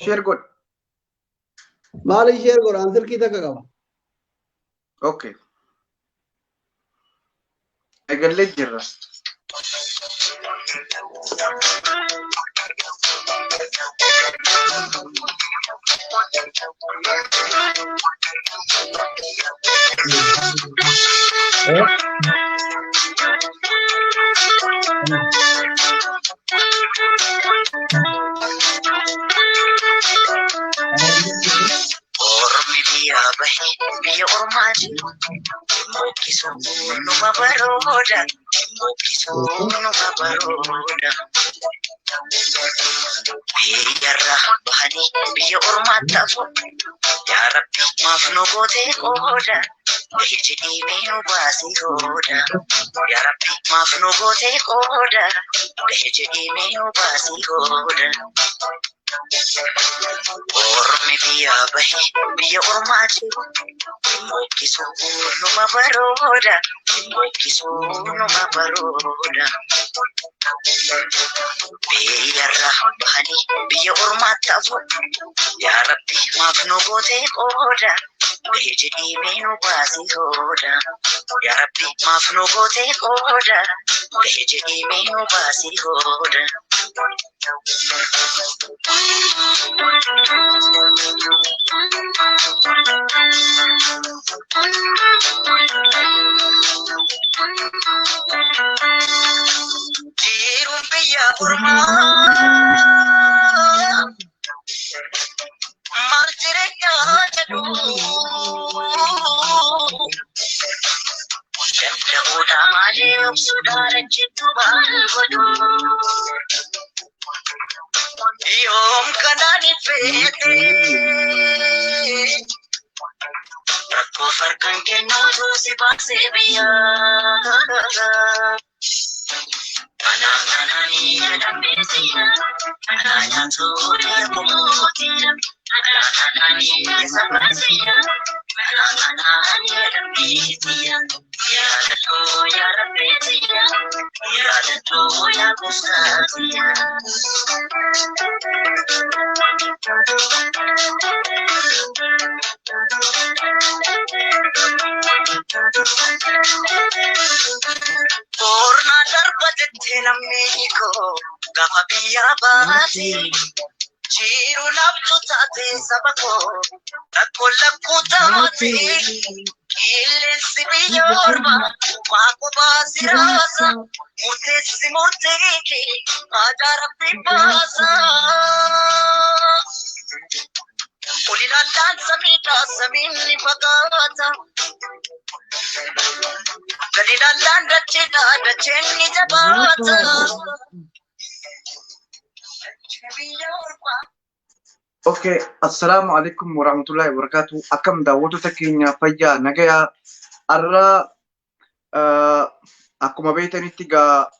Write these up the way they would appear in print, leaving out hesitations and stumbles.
Share godhi. Maaliin share godha? An silkii takka qaba. Okay. Eegallee jirra. Ormi biyyaa bahe biyya ormaa jiru mokkisuu numa barooda mokkisuu numa barooda. Biyyarra bahanii biyya ormaatti hafu yaa Rabbi maaf nu gootee qooda biyya jedhee mee nu baasii hooda yaa Rabbi maaf nu gootee qooda biyya jedhee mee nu baasii hooda. Ormi biyyaa bahe biyya ormaa jiru mokkisuu numa barooda mokkisuu numa barooda. Biyyarra bahanii biyya ormaatti hafu yaa Rabbi maaf nu gootee qooda biyya jedhee mee nu baasii hooda yaa Rabbi maaf nu gootee qooda biyya jedhee mee nu baasii hooda. Jiruun biyya ormaa maal jireenyaa jedhu danda'uudha malee obsuudhaan ajjittu maal godhu. Yoom kanaan feete rakkoo farkaan kennuutu si baasee biyyaa. Anaan anaanii jedhamee siya, anaa nyaatu yaa'u anaan anaanii saba siya, anaan anaanii jedhamee siya. Yaadadhoo yaa Rabbi siya, yaadadhoo yaa gooftaa siya. Boornaa darba jettee namni koo gaafa biyyaa baate. Jiru labtu taate saba koo rakkoo lakkuu taate. Qilleensi biyya ormaa maa qophaa si raasa. Murteessi murtee kee aadaa rabbi baasa. Ol ilaallaan samiidha samiin ni fagaata. Gadi ilaallaan dacheedha dacheen ni jabaata. Biyya ormaa. Okay, assalaamu alaikum warahmatullahi wabarakatuh. Akkam daawwattoota keenya fayyaa nagayaa har'a akkuma beektanitti gaa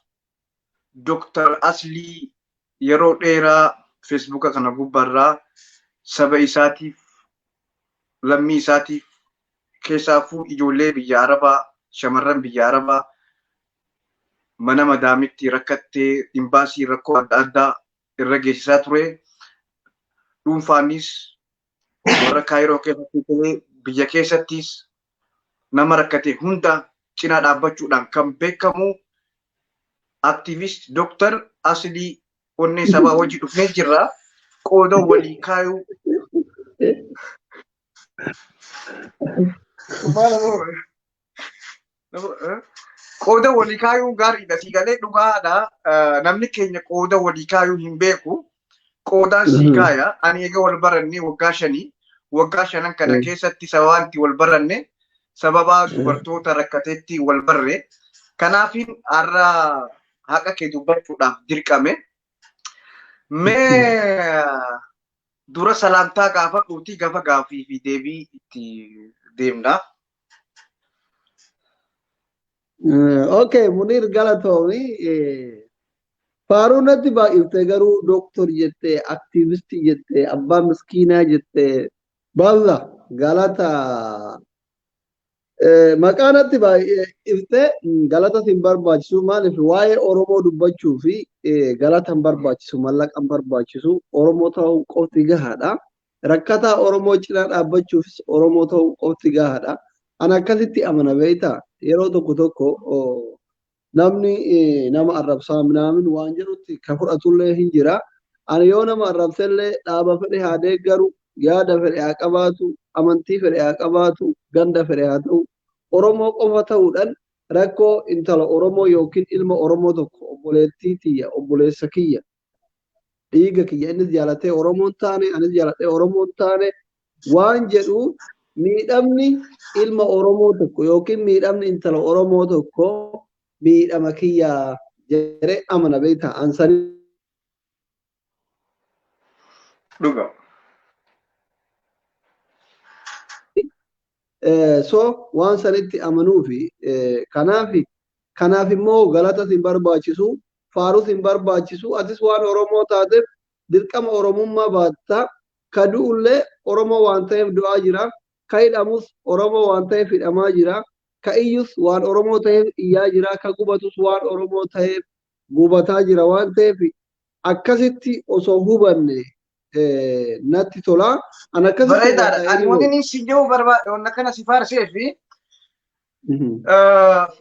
Dr. Aslii yeroo dheeraa Feesbuuka kana gubbaarraa saba isaatiif lammii isaatiif keessaafuu ijoollee biyya Arabaa shamarran biyya Arabaa mana madaamitti rakkattee imbaasii rakkoo adda addaa irra geessisaa ture. Dhuunfaanis warra Kaayiroo keessatti ta'ee biyya keessattis nama rakkate hunda cinaa dhaabbachuudhaan kan beekamu aktiivist Dr. Aslii Onnee Sabaa wajji dhufnee jirra. Qooda walii kaayuu. Qooda walii kaayuun gaariidha. Sii galee dhugaadha. Namni keenya qooda walii kaayuu hin beeku. Qoodaan sii kaaya. Ani eega wal baranne waggaa shanii. Waggaa shanan kana keessatti sababaan itti wal baranne sababa dubartoota rakkateetti wal barre. Kanaafin har'a haqa kee dubbachuudhaaf dirqame. Mee dura salaamtaa gaafadhuutii gafa gaaffii fi deebii itti deemna. Okay, Munir galatoomi. Faaruu natti baay'ifte garuu dooktor jette, aktiivistii jette, abbaa miskiinaa jette. Balla galata. Maqaa natti baay'ee iftee galata hin barbaachisu. Maaliif waa'ee Oromoo dubbachuu fi galata hin barbaachisu, mallaqa hin barbaachisu. Oromoo ta'uun qofti gahaadha. Rakkataa Oromoo cinaa dhaabbachuufis Oromoo ta'uun qofti gahaadha. Ani akkasitti amana beektaa, yeroo tokko tokko namni nama arrabsaa minaamin waan jedhutti kan fudhatullee hin jira. Ani yoo nama arrabsellee dhaaba fedhe haa deeggaru, yaada fedhe haa qabaatu, amantii fedhe haa qabaatu, ganda fedhe haa ta'u, Oromoo qofa ta'uudhaan rakkoo intala Oromoo yookiin ilma Oromoo tokko, obboleettii tiyya, obboleessa kiyya, dhiiga kiyya, innis jaalatee Oromoon taane, anis jaaladhee Oromoon taane waan jedhu, miidhamni ilma Oromoo tokko yookiin miidhamni intala Oromoo tokko miidhama kiyya jedhee amana beektaa ansanii. Dhuga. So waan sanitti amanuu fi kanaaf immoo galata hin barbaachisu, faarus hin barbaachisu. Atis waan Oromoo taateef dirqama Oromummaa baatta. Ka du'ullee Oromoo waan ta'eef du'aa jira, ka hidhamus Oromoo waan ta'eef hidhamaa jira, ka iyyus waan Oromoo ta'eef iyyaa jira, ka gubatus waan Oromoo ta'eef gubataa jira. Waan ta'eef akkasitti osoo hubanne natti tola. An akkasitti Bareedaadha. hubadha. Ani wanni inni si jedhu barbaade, wanna kana si faarsee fi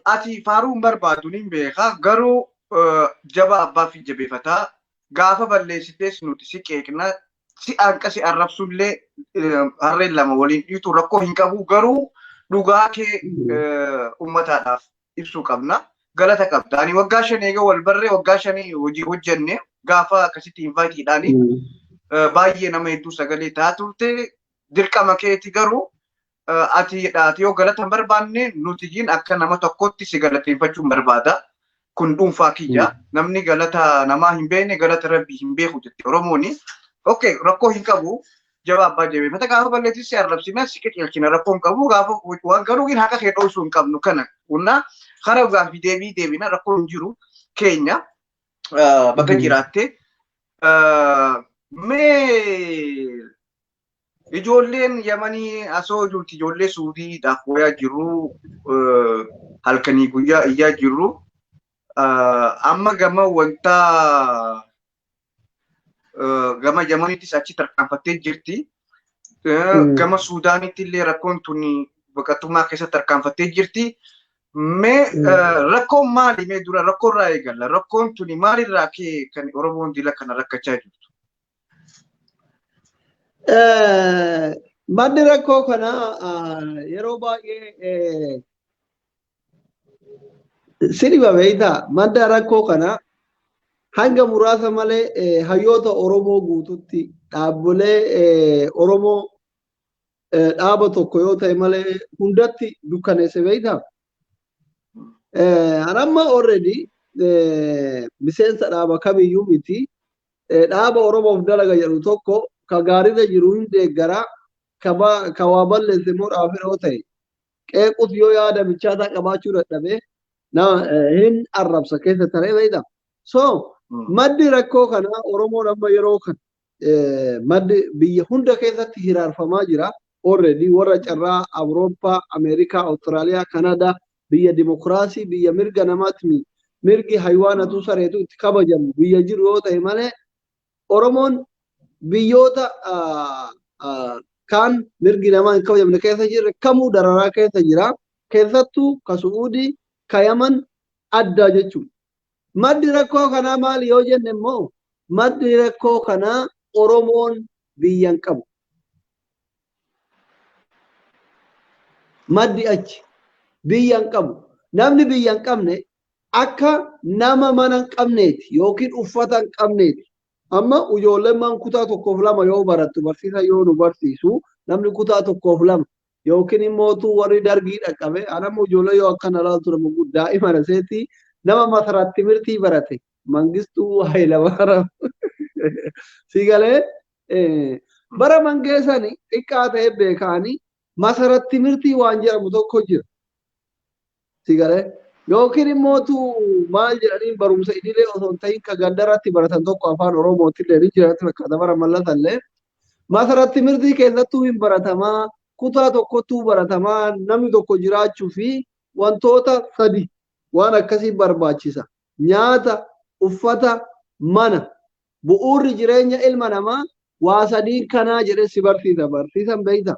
ati faaruu hin barbaadu ni beeka, garuu jaba abbaa fi jabeeffataa gaafa balleessitees nuti si qeeqna, si hanqa si arrabsullee harreen lama waliin dhiitu rakkoo hin qabu, garuu dhugaa kee ummataadhaaf ibsuu qabna. Galata qabda. Ani waggaa 5 eega wal barree, waggaa 5 hojii hojjenne, gaafa akkasitti inviteiidhaani baay'ee nama hedduu sagalee ta'aa turte, dirqama keeti. Garuu ati ati yoo galata hin barbaanne, nuti jin akka nama tokkotti si galateeffachuun barbaada. Kun dhuunfaa kiyya. Namni galata namaa hin beekne galata Rabbii hin beeku jette Oromooni. Okay, rakkoo hin qabu. Jaba abbaa jabeeffata, gaafa balleessi si arrabsina, si qaceelchina, rakkoo hin qabu. Gaafa waan garuu haqa kee dhoksuu hin qabnu kana. Kunna karaa gaaffii deebii deebina, rakkoo hin jiru keenya bakka jiraatte. Mee ijoolleen Yamanii asoo jirti, ijoollee Suudiidhaaf wayaa jiru, halkanii guyyaa iyyaa jiru. Amma gama wanta gama Yamaniittis achi tarkaanfattee jirti. Gama Suudaanitti illee rakkoon tuni baqattummaa keessa tarkaanfattee jirti. Mee rakkoon maali? Mee dura rakkoo irraa eegalla. Rakkoon tuni maalirraa ka'e kan Oromoon dila kana rakkachaa jirtu? Maddi rakkoo kanaa yeroo baay'ee si dhiba beektaa, madda rakkoo kanaa hanga muraasa malee hayyoota Oromoo guututti dhaabbilee Oromoo dhaaba tokko yoo ta'e malee hundatti dukkaneesse beektaa. Anamma already miseensa dhaaba kamiyyuu miti. Dhaaba Oromoof dalaga jedhu tokko ka gaariirra jiru hin deeggaraa, ka waa balleesse immoo dhaaba yoo ta'e qeequs, yoo yaada bilchaataa qabaachuu dadhabe hin arrabsa keessa taree beektaa. So maddi rakkoo kanaa Oromoon amma yeroo kana maddi biyya hunda keessatti hiraarfamaa jira. Already warra carraa Awurooppaa, Ameerikaa, Awustiraaliyaa, Kanadaa, biyya dimokiraasii, biyya mirga namaatti mirgi haywaanatu sareetu itti kabajamu biyya jiru yoo ta'e malee, Oromoon biyyoota kaan mirgi namaa hin kabajamne keessa jirre kamuu dararaa keessa jira. Keessattuu ka Su'uudii, ka Yaman addaa jechuudha. Maddi rakkoo kanaa maali yoo jenne immoo, maddi rakkoo kanaa Oromoon biyya hin qabu. Maddi achi biyya hin qabu. Namni biyya hin qabne akka nama mana hin qabneeti yookiin uffata hin qabneeti. Amma ijoolleen maan kutaa tokkoof lama yoo barattu, barsiisa yoo nu barsiisu, namni kutaa tokkoof lama yookiin immoo warri dargii dhaqqabe, anamma ijoollee yoo akkana ilaaltu nama guddaa imala seetii, nama masarat timirtii barate Mangistuu Hayilamaariyaam si galee bara mangeessani xiqqaa ta'e beekaanii masarat timirtii waan jedhamu tokko jira si galee, yookiin immoo maal jedhanii barumsa idilee osoo hin ta'in ka gandarratti baratan tokko afaan Oromootti illee ni jira fakkaata, bara mallasallee masarat timirtii keessattuu hin baratamaa. Kutaa tokkottuu baratamaa namni tokko jiraachuu fi wantoota sadi waan akkasii barbaachisa. Nyaata, uffata, mana. Bu'uurri jireenya ilma namaa waa sadiin kanaa jedhee si barsiisa. Barsiisan beekta.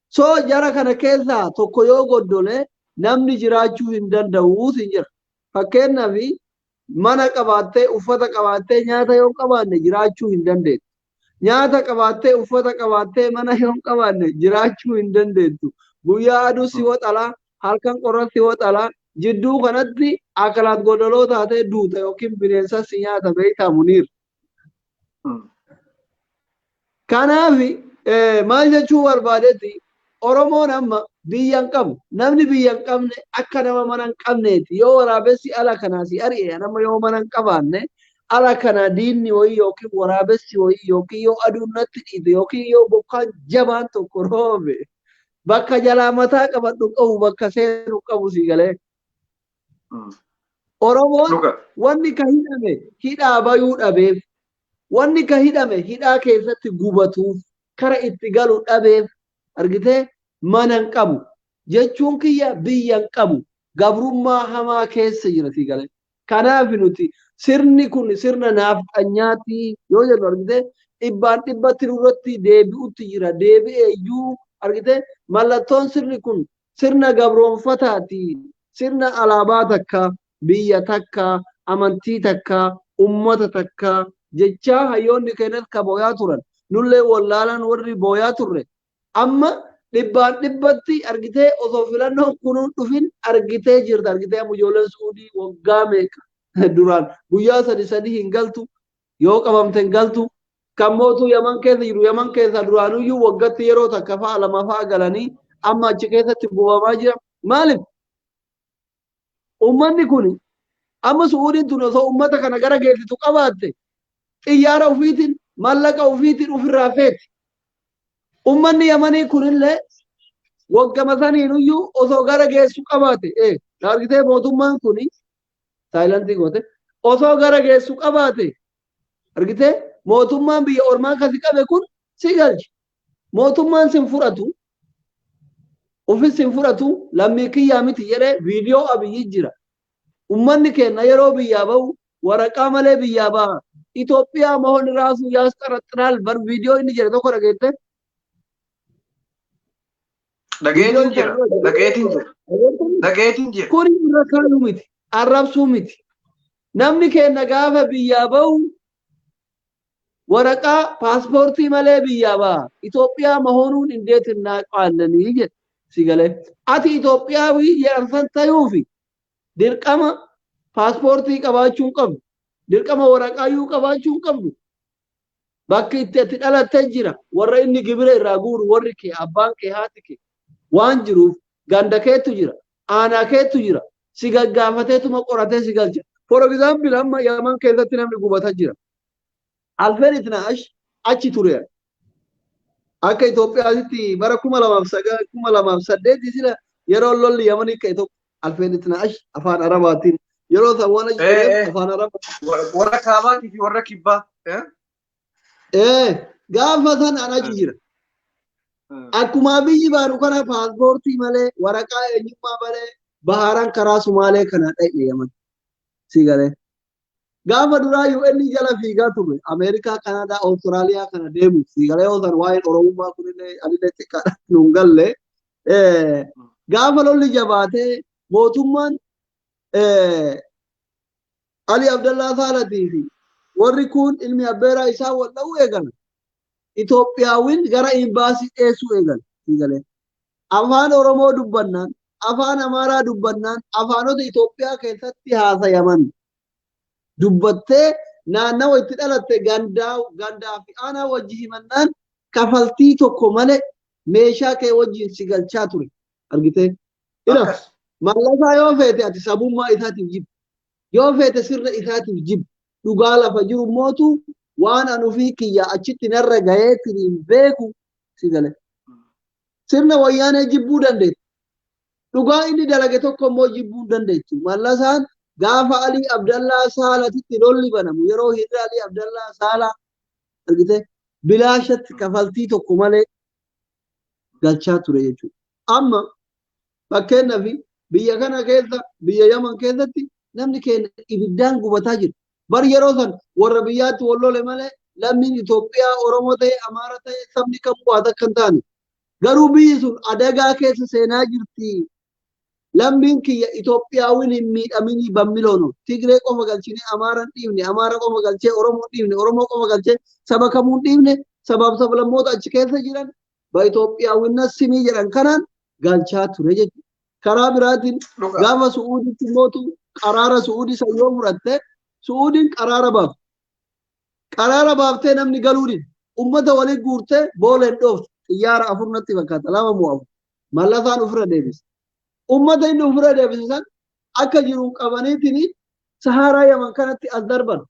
So jara kana keessaa tokko yoo goddole namni jiraachuu hin danda'u sin jira. Fakkeenyaaf mana qabaattee, uffata qabaattee, nyaata yoo qabaanne jiraachuu hin dandeettu. Nyaata qabaattee, uffata qabaattee, mana yoo qabaanne jiraachuu hin dandeettu. Guyyaa aduu si waxalaa, halkan qorra si waxalaa, jidduu kanatti akalaat godoloo taatee duuta yookiin bineensa si nyaata beektaa Muniir. Kanaaf maal jechuu barbaadetti Oromoon amma biyya hin qabu. Namni biyya hin qabne akka nama mana hin qabneeti. Yoo waraabessi ala kanaa si ari'e nama yoo mana hin qabaanne ala kana diinni wayii yookiin waraabessi wayii yookiin yoo aduun natti dhiite yookiin yoo bokkaan jabaan tokko roobe bakka jalaa mataa qabadhu qabu bakka seenu qabu si galee. Oromoon wanni ka hidhame hidhaa bayuu dhabeef, wanni ka hidhame hidhaa keessatti gubatuuf, kara itti galu dhabeef argitee mana hin qabu jechuun kiyya biyya hin qabu gabrummaa hamaa keessa jira si galee. Kanaaf nuti sirni kun sirna naafxanyaatii yoo jennu argitee dhibbaan dhibbatti nurratti deebi'utti jira. Deebi'ee iyyuu argitee mallattoon sirni kun sirna gabroonfataati. Sirna alaabaa takka, biyya takka, amantii takka, ummata takka jechaa hayyoonni keenyas ka booyaa turan. Nullee wallaalaan warri booyaa turre. Amma dhibbaan dhibbatti argitee osoo filannoon kunuun dhufin argitee jirta. Argitee amma ijoolleen Suudii waggaa meeqa duraan guyyaa sadi sadi hin galtu, yoo qabamte hin galtu. Kan mootuu Yaman keessa jiru Yaman keessa duraanuyyuu waggatti yeroo takka fa'a lama fa'a galanii amma achi keessatti gubamaa jira. Maaliif? Uummanni kun amma Su'uudiin tun osoo uummata kana gara geessitu qabaatte xiyyaara ofiitiin mallaqa ofiitiin ofirraa feeti. Uummanni Yamanii kunillee waggama saniinuyyuu osoo gara geessu qabaate argitee mootummaan kun saayilantii goote osoo gara geessu qabaate argitee mootummaan biyya ormaa kasi qabe kun si galche. Mootummaan sin fudhatu, ofis sin fudhatu, lammii kiyyaa miti jedhee viidiyoo Abiyyi jira. Uummanni keenya yeroo biyyaa bahu waraqaa malee biyyaa baha. Itoophiyaa መሆን ራሱ ያስጠረጥራል. Bar viidiyoo inni jedhe tokko dhageette? Dhageetiin jira. Dhageetiin jira. Dhageetiin jira. Kuni irra kaayuu miti. Arrabsuu miti. Namni keenya gaafa biyyaa bahu waraqaa paaspoortii malee biyyaa baha. Itoophiyaa መሆኑን እንዴት እናውቃለን jedhe si galee. Ati Itoophiyaawii jedhan san tayuufi dirqama paaspoortii qabaachuu hin qabdu. Dirqama waraqaayyuu qabaachuu hin qabdu. Bakki itti ati dhalattee jira. Warra inni gibira irraa guuru warri kee abbaan kee haati kee waan jiruuf ganda keetu jira. Aanaa keetu jira. Si gaggaafateetuma qoratee si galcha. For example amma Yaman keessatti namni gubataa jira. Alfeen Itnaash achi ture. Akka Itoophiyaatti bara 2009 2008 sila yeroo lolli Yamanii ka'e tokko Alfeen Itnaash afaan Arabaatiin yeroo san waan achi tureef afaan Arabaa. Warra kaabaatii fi warra kibbaa. Gaafa san an achi jira. Akkuma biyyi baanu kana paaspoortii malee waraqaa eenyummaa malee bahaaraan karaa Sumaalee kana dhaqe Yaman. Si galee. Gaafa duraa UN jala fiigaa turre Ameerikaa, Kanaadaa, Awustiraaliyaa kana deemu si galee yoo san waa'een Oromummaa kunillee anillee xiqqaadha nuun galle. Gaafa lolli jabaatee mootummaan Ali Abdallaa Saalatii fi warri kun ilmi abbeeraa isaa wal dha'uu eegalan. Itoophiyaawin gara imbaasii dhiyeessuu eegalan. Si galee. Afaan Oromoo dubbannaan, afaan Amaaraa dubbannaan, afaanota Itoophiyaa keessatti haasayaman dubbattee naannawa itti dhalatte gandaa gandaa fi aanaa wajji himannaan kafaltii tokko malee meeshaa kee wajjin si galchaa ture. Argitee? Ila Mallasaa yoo feete ati sabummaa isaatiif jibbi. Yoo feete sirna isaatiif jibbi. Dhugaa lafa jiru mootu waan an ofii kiyya achitti narra gahee hin beeku si gale. Sirna Wayyaanee jibbuu dandeettu. Dhugaa inni dalage tokko immoo jibbuu hin dandeettu. Mallasaan gaafa Alii Abdallaa Saalatitti lolli banamu yeroo hiriira Alii Abdallaa Saalaa argite bilaashatti kafaltii tokko malee galchaa ture jechuudha. Amma fakkeenyaaf biyya kana keessa biyya Yaman keessatti namni keenya ibiddaan gubataa jira. Bar yeroo san warra biyyaatti wal lole malee lammiin Itoophiyaa Oromoo ta'e Amaara ta'e sabni kamuu waa takka hin taane. Garuu biyyi sun adagaa keessa seenaa jirti. Lammiin kiyya Itoophiyaawin hin miidhaminii bammiloonu. Tigree qofa galchinee Amaara hin dhiibne, Amaara qofa galchee Oromoo hin dhiibne, Oromoo qofa galchee saba kamuu hin dhiibne, sabaaf sablammoota achi keessa jiran ba Itoophiyaawinna simii jedhan kanaan galchaa ture jechuudha. Karaa biraatiin gaafa Su'uuditti mootu qaraara Su'uudii san yoo fudhatte Su'uudiin qaraara baafte. Qaraara baaftee namni galuu dide. Uummata waliin guurtee booleen dhoofte. Xiyyaara afur natti fakkaata lama moo afur. Mallasaan ofirra deebise. Uummata inni ofirra deebise san akka jiruun qabaniitiin Saharaa Yaman kanatti as darban.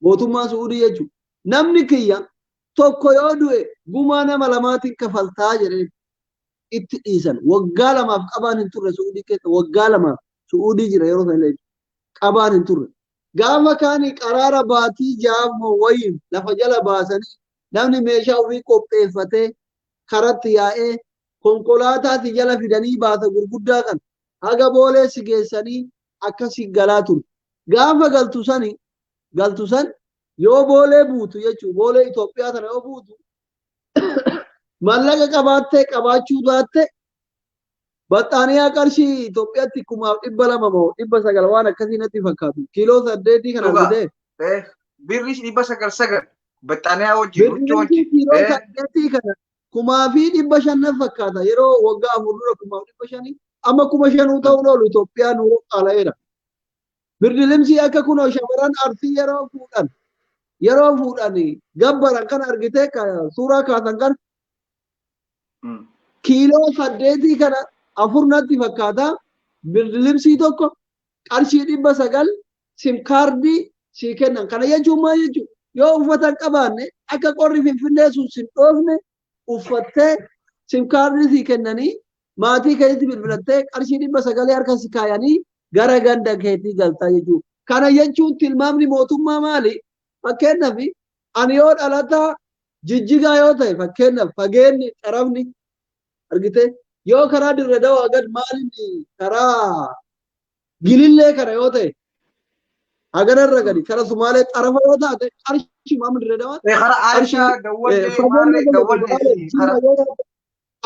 Mootummaan Su'uudii jechuudha. Namni kiyya tokko yoo du'e gumaa nama lamaatiin kafaltaa jedhee itti dhiisan. Waggaa lamaaf qabaan hin turre Su'uudii keessa waggaa lamaaf Su'uudii jira yeroo sana jechuudha. Qabaan hin turre. Gaafa kaani qaraara baatii ja'a moo wayiin lafa jala baasanii namni meeshaa ofii qopheeffatee karatti yaa'ee konkolaataati jala fidanii baasa gurguddaa kan haga boolee si geessanii akkasii galaa ture. Gaafa galtu sani galtu san yoo boolee buutu jechuun boolee Itoophiyaa tana yoo buutu mallaqa qabaattee qabaachuu baatte baxxaaniyaa qarshii Itoophiyaatti 2,200 moo 900 waan akkasii natti fakkaatu. Kiiloo 8 kan argitee. Birri 909 baxxaaniyaa wajjin huccuu Birri wajjin. kiiloo 8 kana 1,500 natti fakkaata. Yeroo waggaa 4 dura 1,500 amma 5,000 ta'uun oolu Itoophiyaa nuruu qaala'eera. Birri limsii akka kunoo shamarran Arsii yeroo fuudhan gabbaran kana argitee suuraa kaasan kana kiiloo 8 kana afur natti fakkaata. Birri limsii tokko qarshii 900 SIM kaardii sii kennan. Kana jechuun maal jechuudha? Yoo uffata hin qabaanne akka qorri Finfinnee sun sin dhoofne uffattee SIM kaardii sii kennanii maatii keetti bilbilattee qarshii 900 harka si kaayanii gara ganda keetii galtaa jechuudha. Kana jechuun tilmaamni mootummaa maali? Fakkeenyaaf ani yoo dhalataa Jijjigaa yoo ta'e fakkeenyaaf fageenyi xarafni argite yoo karaa Dirre Dawaa gad maaliin karaa Gilillee kana yoo ta'e haganarra gadi kara Sumaalee xarafa yoo taate qarshii maamni Dirre Dawaa Karaa Aishaa Dawwallee maarree Dawwallee karaa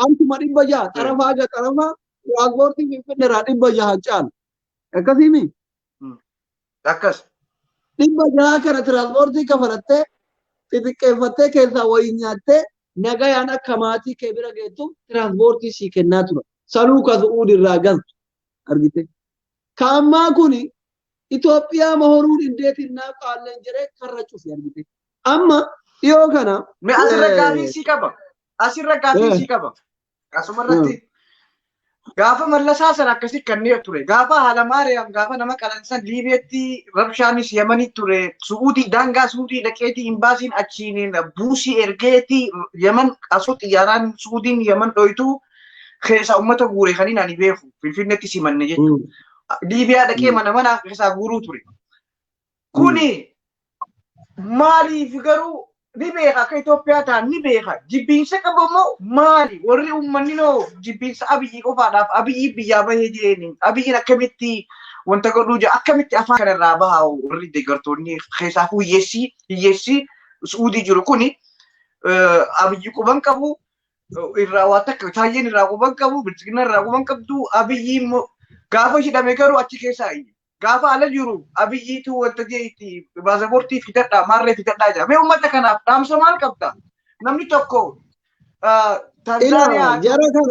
Antuma 600 xarafa haga xarafa tiraanspoortii Finfinneerraa 600 caalu. Akkasiimi? Akkas. 600 kana tiraanspoortii kafalattee xixiqqeeffattee keessaa wayii nyaattee nagayaan akka maatii kee bira geettu tiraanspoortii sii kennaa tura. Sanuu ka Su'uud irraa galtu argite. Ka ammaa kuni Itoophiyaa mahoruun indeetiin naa qaalleen jedhee karra cufe argite. Amma dhiyoo kana. Mee asirra gaafii sii qaba. Asirra gaafii sii qaba. Asuma irratti gaafa Mallasaa sana akkasii kanneen ture. Gaafa Haalamaariyaam gaafa nama qalansan Liibiyaatti rabshaanis Yamanii ture. Su'uudii daangaa Su'uudii dhaqeetii imbaasiin achiin buusii ergeetii Yaman asoo xiyyaaraan Su'uudiin Yaman dhoytu keessa uummata guure kan ani beeku. Finfinneetti simanne jechuudha. Liibiyaa dhaqee mana manaa keessaa guuruu ture. Kuni maaliif garuu ni beeka akka Itoophiyaa ta'an ni beeka. Jibbiinsa qabu immoo maali? Warri uummanni noo jibbiinsa Abiyyi qofaadhaaf Abiyyi biyyaa bahee jeeni. Abiyyiin akkamitti wanta godhuu jira akkamitti afaan kanarraa bahaa warri deeggartoonni keessaafuu hiyyeessii Suudii jiru kuni Abiyyi quban qabu irraa waa takka taayyeen irraa quban qabu bilchiginna irraa quban qabdu Abiyyi immoo gaafa hidhame garuu achi keessaa iyya. Gaafa ala jiru Abiyyiitu wanta jeetti baasapoortii fidadhaa maarree fidadhaa jira. Mee uummata kanaaf dhaamsa maal qabda? Namni tokko Tanzaaniyaa jara kana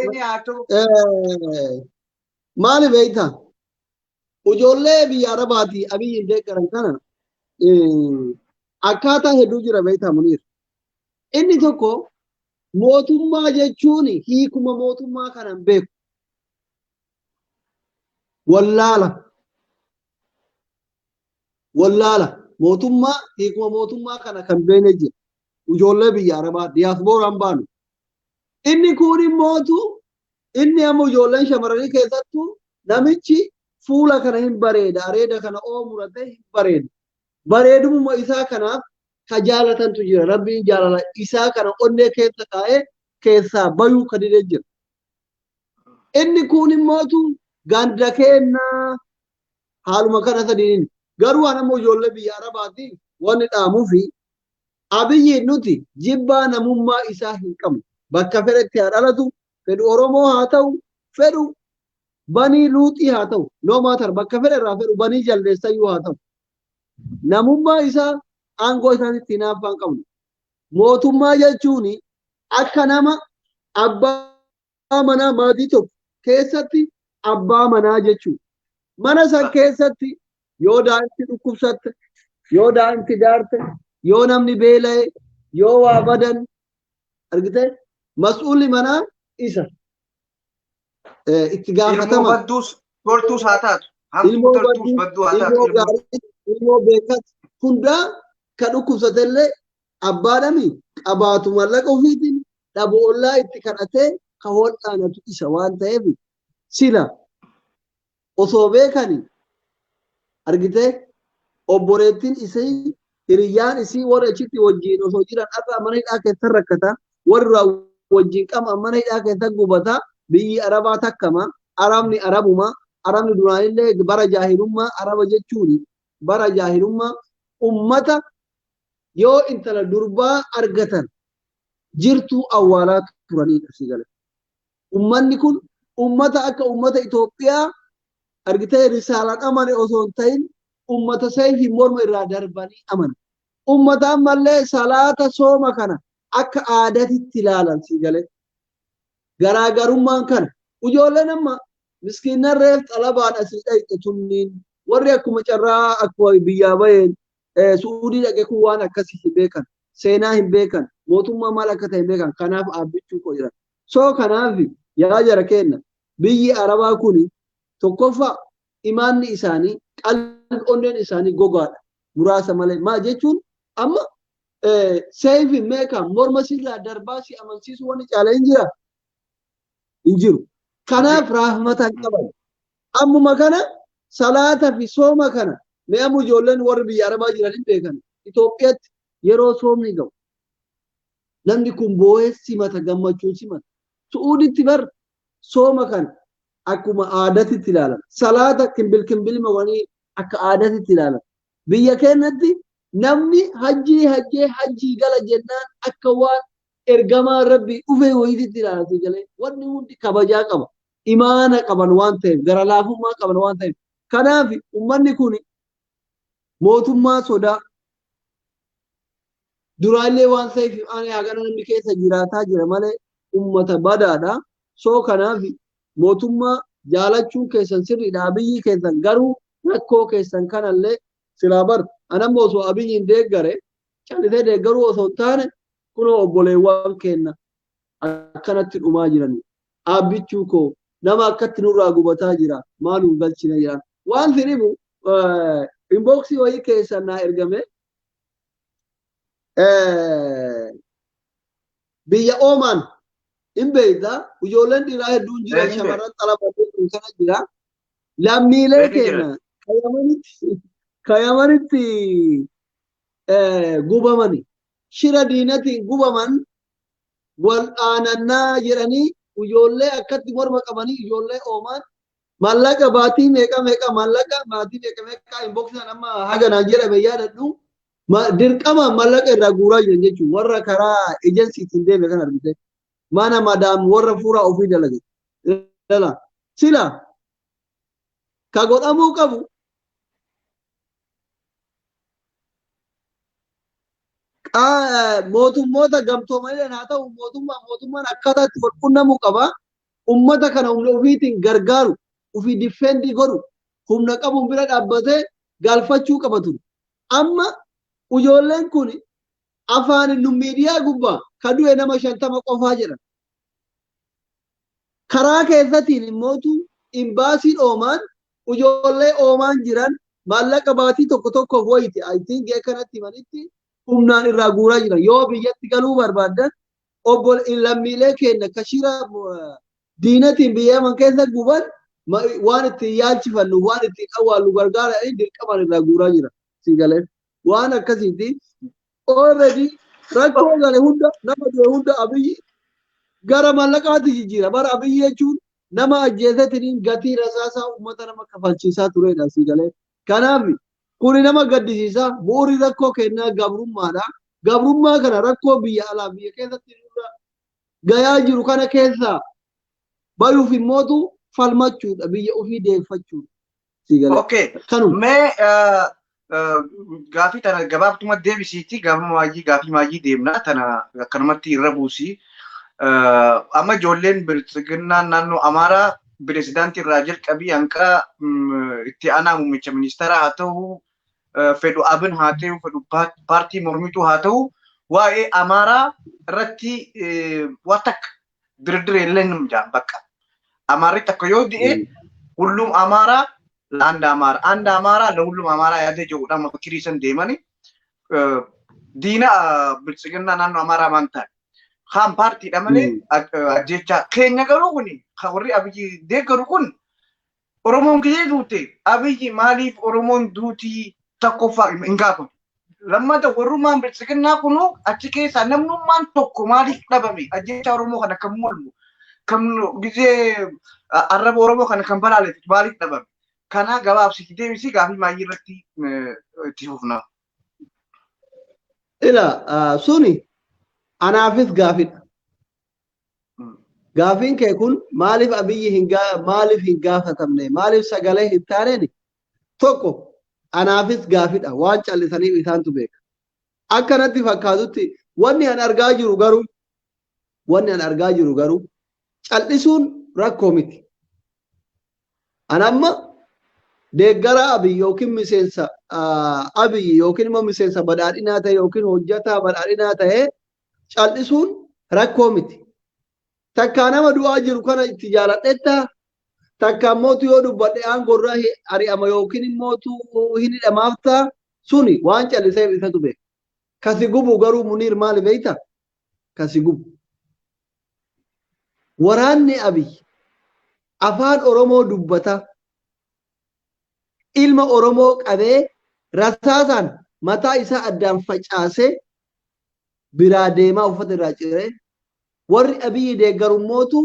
maali beektaa? Ijoollee biyya Arabaatii Abiyyiin deeggaran kana akkaataa hedduu jira beektaa Muniir. Inni tokko mootummaa jechuun hiikuma mootummaa kana hin beeku. Wallaala. Wallaala. Mootummaa hiikuma mootummaa kana kan beekne jira. Ijoollee biyya Arabaa diyaaspooraan baanu. Inni kun immootu inni amma ijoolleen shamarranii keessattuu namichi fuula kana hin bareeda areeda kana oomurate hin bareeda. Bareedumuma isaa kanaaf ka jaalatantu jira. Rabbiin jaalala isaa kana onnee keessa kaa'ee Keessaa bayuu ka didee jira. Inni kun immootu ganda kennaa haaluma kana sadiin garuu an ammoo ijoollee biyya Arabaati wanni dhaamuufi Abiyyi nuti jibbaa namummaa isaa hin qabnu. Bakka fedhetti haa dhalatu, fedhu Oromoo haa ta'u, fedhu banii Luuxii haa ta'u, no matter bakka fedhe irraa fedhu banii jaldeessayyuu haa ta'u. Namummaa isaa aangoo isaanitti hinaaffaa hin qabnu. Mootummaa jechuun akka nama abbaa manaa maatii tokko keessatti abbaa manaa jechuudha. Mana san keessatti yoo daa'imti dhukkubsatte, yoo daa'imti daarte, yoo namni beela'e, yoo waa badan argite mas'uulli manaa isa. Itti Ilmoo gaafatama. Badduus toltuus haa taatu. Hamtuu Ilmoo toltuus badduu, badduu haa taatu. Ilmoo Ilmoo gaarii, ilmoo beekas hundaa ka dhukkubsatellee abbaadhami qabaatu mallaqa ofiitiin dhabu ollaa itti kadhatee ka hodhaanatu isa waan ta'eef sila osoo beekani argitee obboleettiin isii hiriyyaan isii warra achitti wajjin osoo jiran har'a mana hidhaa keessa rakkata, warra wajjin qama mana hidhaa keessa gubata. Biyyi Arabaa takkama, Arabni Arabuma. Arabni duraanillee bara jaahilummaa, Araba jechuun bara jaahilummaa ummata yoo intala durbaa argatan jirtuu awwaalaa turanidha si gala. Ummanni kun ummata akka ummata Itoophiyaa argitee risaalaan amane osoo hin ta'in ummata seeyfii morma irraa darbanii amane. Ummata ammallee salaata sooma kana akka aadaatitti ilaalan si galee. Garaagarummaan kana. Ijoolleen amma miskiinnan reef xalabaan asii dhayxe tunniin warri akkuma carraa akkuma biyyaa baheen Su'uudii dhaqe kun waan akkasii hin beekan. Seenaa hin beekan. Mootummaa maal akka ta'e hin beekan. Kanaaf aabbichuu koo jiran. So kanaaf yaa jara kenna biyyi Arabaa kuni tokkoffaa imaanni isaanii qalbi onneen isaanii gogaadha. Muraasa malee. Maa jechuun amma seefi meeqa morma sirraa darbaa si amansiisu wanni caala hin jira? Hin jiru. Kanaaf rahmata hin qaban. Ammuma kana salaata fi sooma kana mee amma ijoolleen warri biyya Arabaa jiran hin beekan. Itoophiyaatti yeroo soomni ga'u namni kun boo'ee simata, gammachuun simata. Su'uuditti bar sooma kana akkuma aadaatitti ilaalan. Salaata kimbil kimbilma wanii akka aadaatitti ilaalan. Biyya keenyatti namni hajjii hajjee hajjii gala jennaan akka waan ergamaa Rabbii dhufee wayiititti ilaalate galee wanni hundi kabajaa qaba. Imaana qaban waan ta'eef, gara laafummaa qaban waan ta'eef. Kanaaf uummanni kun mootummaa sodaa duraallee waan ta'eef ani hagana namni keessa jiraataa jira malee uummata badaadha. So kanaaf mootummaa jaalachuun keessan sirriidha. Abiyyi keessan garuu rakkoo keessan kanallee silaa bar anammoo osoo Abiyyiin deeggare callisee deeggaruu osoo hin taane kunoo obboleewwan keenya akkanatti dhumaa jiran. Aabbichuu koo nama akkatti nurraa gubataa jira maal nu galchina jira. Waan siribu inboxii wayii keessan naa ergame, biyya Oomaan hin beekta ijoolleen dhiiraa hedduun jira, shamarran xalabatee kana jira. Lammiilee keenya kayamanitti gubamani shira diinatiin gubaman wal dhaanannaa jedhanii ijoollee akkatti morma qabanii ijoollee Oomaan mallaqa baatii meeqa meeqa mallaqa baatii meeqa meeqa inboxaan amma haganaan jedhame yaadadhu dirqama mallaqa irraa guuraa jiran jechuun warra karaa ejensiitiin deeme kan argite mana madaam warra fuuraa ofii dalage dala sila ka godhamuu qabu mootummoota gamtoomanii haa ta'u mootummaan akkaataa itti wal qunnamuu qaba. Ummata kana humna ofiitiin gargaaru, ofii defend godhu, humna qabuun bira dhaabbatee galfachuu qaba ture. Amma ijoolleen kun afaan nu miidiyaa gubbaa ka du'e nama 50 qofaa jedhan. Karaa keessatiin immootu imbaasiin Oomaan ijoollee Oomaan jiran maallaqa baatii tokko tokkoof wayiti I think akkanatti himanitti humnaan irraa guuraa jiran. Yoo biyyatti galuu barbaaddan obbo lammiilee keenya kashira diinatiin biyya Yaman keessa guban waan ittiin yaalchifannu waan ittiin awwaallu gargaara dirqamaan irraa guuraa jira. Si galee waan akkasiiti already rakkoo gale hunda nama du'e hunda Abiyyi Gara mallaqaatti jijjiira. Bara Abiyyi jechuun nama ajjeesetiniin gatii rasaasaa uummata nama kafalchiisaa turedha sii galee. Kanaaf kuni nama gaddisiisa. Bu'uurri rakkoo kennaa gabrummaadha. Gabrummaa kana rakkoo biyya alaa biyya keessatti nurra gayaa jiru kana keessaa bayuuf immootu falmachuudha, biyya ofii deeffachuudha. Sii galee. Okay. Kanuma. Mee gaafii tana gabaabtuma deebisiiti, gaafuma maayii gaafii maayii deemna, tana akkanumatti irra buusi. Amma ijoolleen biltsiginnaa naannoo Amaaraa pirezidaantii irraa jalqabii hanqa itti aanaa muummicha ministeeraa haa ta'u, fedhu Abin haa ta'u, fedhu paartii mormituu haa ta'u, waa'ee Amaaraa irratti waa takka dirdira illee hin jaan bakka. Amaarri takka yoo di'e ሁሉም አማራ ለአንድ አማራ፣ አንድ አማራ ለሁሉም አማራ yaada jedhudha makirii san deemani diina biltsiginnaa naannoo Amaaraa maan ta'an kaan paartiidha malee ajjechaa keenya garuu kuni warri Abiyyi deeggaru kun Oromoon gizee duute Abiyyi maaliif Oromoon duutii tokkoffaa hin gaafatu. Lammata warrummaan biltsiginnaa kunu achi keessaa namnummaan tokko maaliif dhabame ajjechaa Oromoo kana kan mormu, kan gizee arraba Oromoo kana kan balaaleffatu maaliif dhabame? Kana gabaabsiti deebisii, gaafii maayii irratti itti fufna. Ila suni anaafis gaafidha. Gaafiin kee kun maaliif Abiyyi hin maaliif hin gaafatamne, maaliif sagalee hin taaneen, tokko anaafis gaafidha. Waan callisaniif isaantu beeka. Akka natti fakkaatutti wanni an argaa jiru garuu cal'isuun rakkoo miti. An amma deeggaraa Abiy yookiin miseensa Abiy yookiin immoo miseensa badhaadhinaa ta'e yookiin hojjetaa badhaadhinaa ta'e cal'isuun rakkoo miti. Takkaa nama du'aa jiru kana itti jaaladhetta, takka immootu yoo dubbadhe aangorraa ari'ama yookiin immootu hin hidhamaaf ta'a, suni waan calliseef isatu beeka. Kasi gubu garuu, Muniir, maali beekta? Kasi gubu. Waraanni Abiy afaan Oromoo dubbata, ilma Oromoo qabee rasaasaan mataa isaa addaan facaasee biraa deemaa uffata irraa ciree, warri Abiyyi deeggarummootu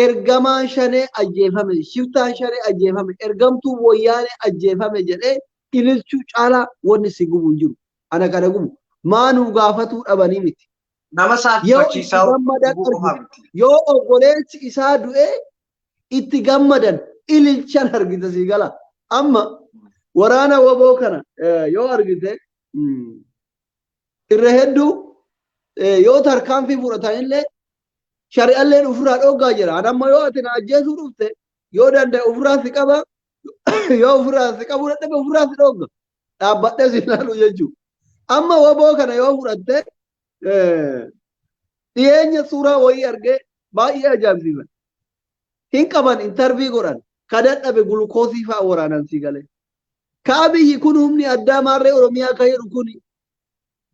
ergamaan shanee ajjeefame, shiftaan shanee ajjeefame, ergamtuu wayyaanee ajjeefame jedhee ililchuu caalaa wanni si gubu hin jiru. Ana kana gubu. Maanuu gaafatuu dhabanii miti. Nama Yoo itti saalfachiisaa gammadan gubuu qofaa argita. miti. Yoo obboleessi isaa du'ee itti gammadan ililchan argita sii gala. Amma waraana waboo kana yoo argite irra hedduu yoo tarkaanfii fudhatanillee shari'alleen ofirraa dhoggaa jira. Ani amma yoo ati na ajjeesuu dhufte, yoo danda'e ofirraa si qaba, yoo ofirraa si qabuu dadhabe ofirraa si dhogga. Dhaabbadhee si ilaalu jechuudha. Amma waboo kana yoo fudhatte, dhiyeenya suuraa wayii argee baay'ee ajaa'ibsiifadhe. Hin qaban, interview godhan, ka dadhabe gulukoosii fa'aa waraanan sii galee. Ka Abiyyi kun humni addaa maarree Oromiyaa ka jedhu kun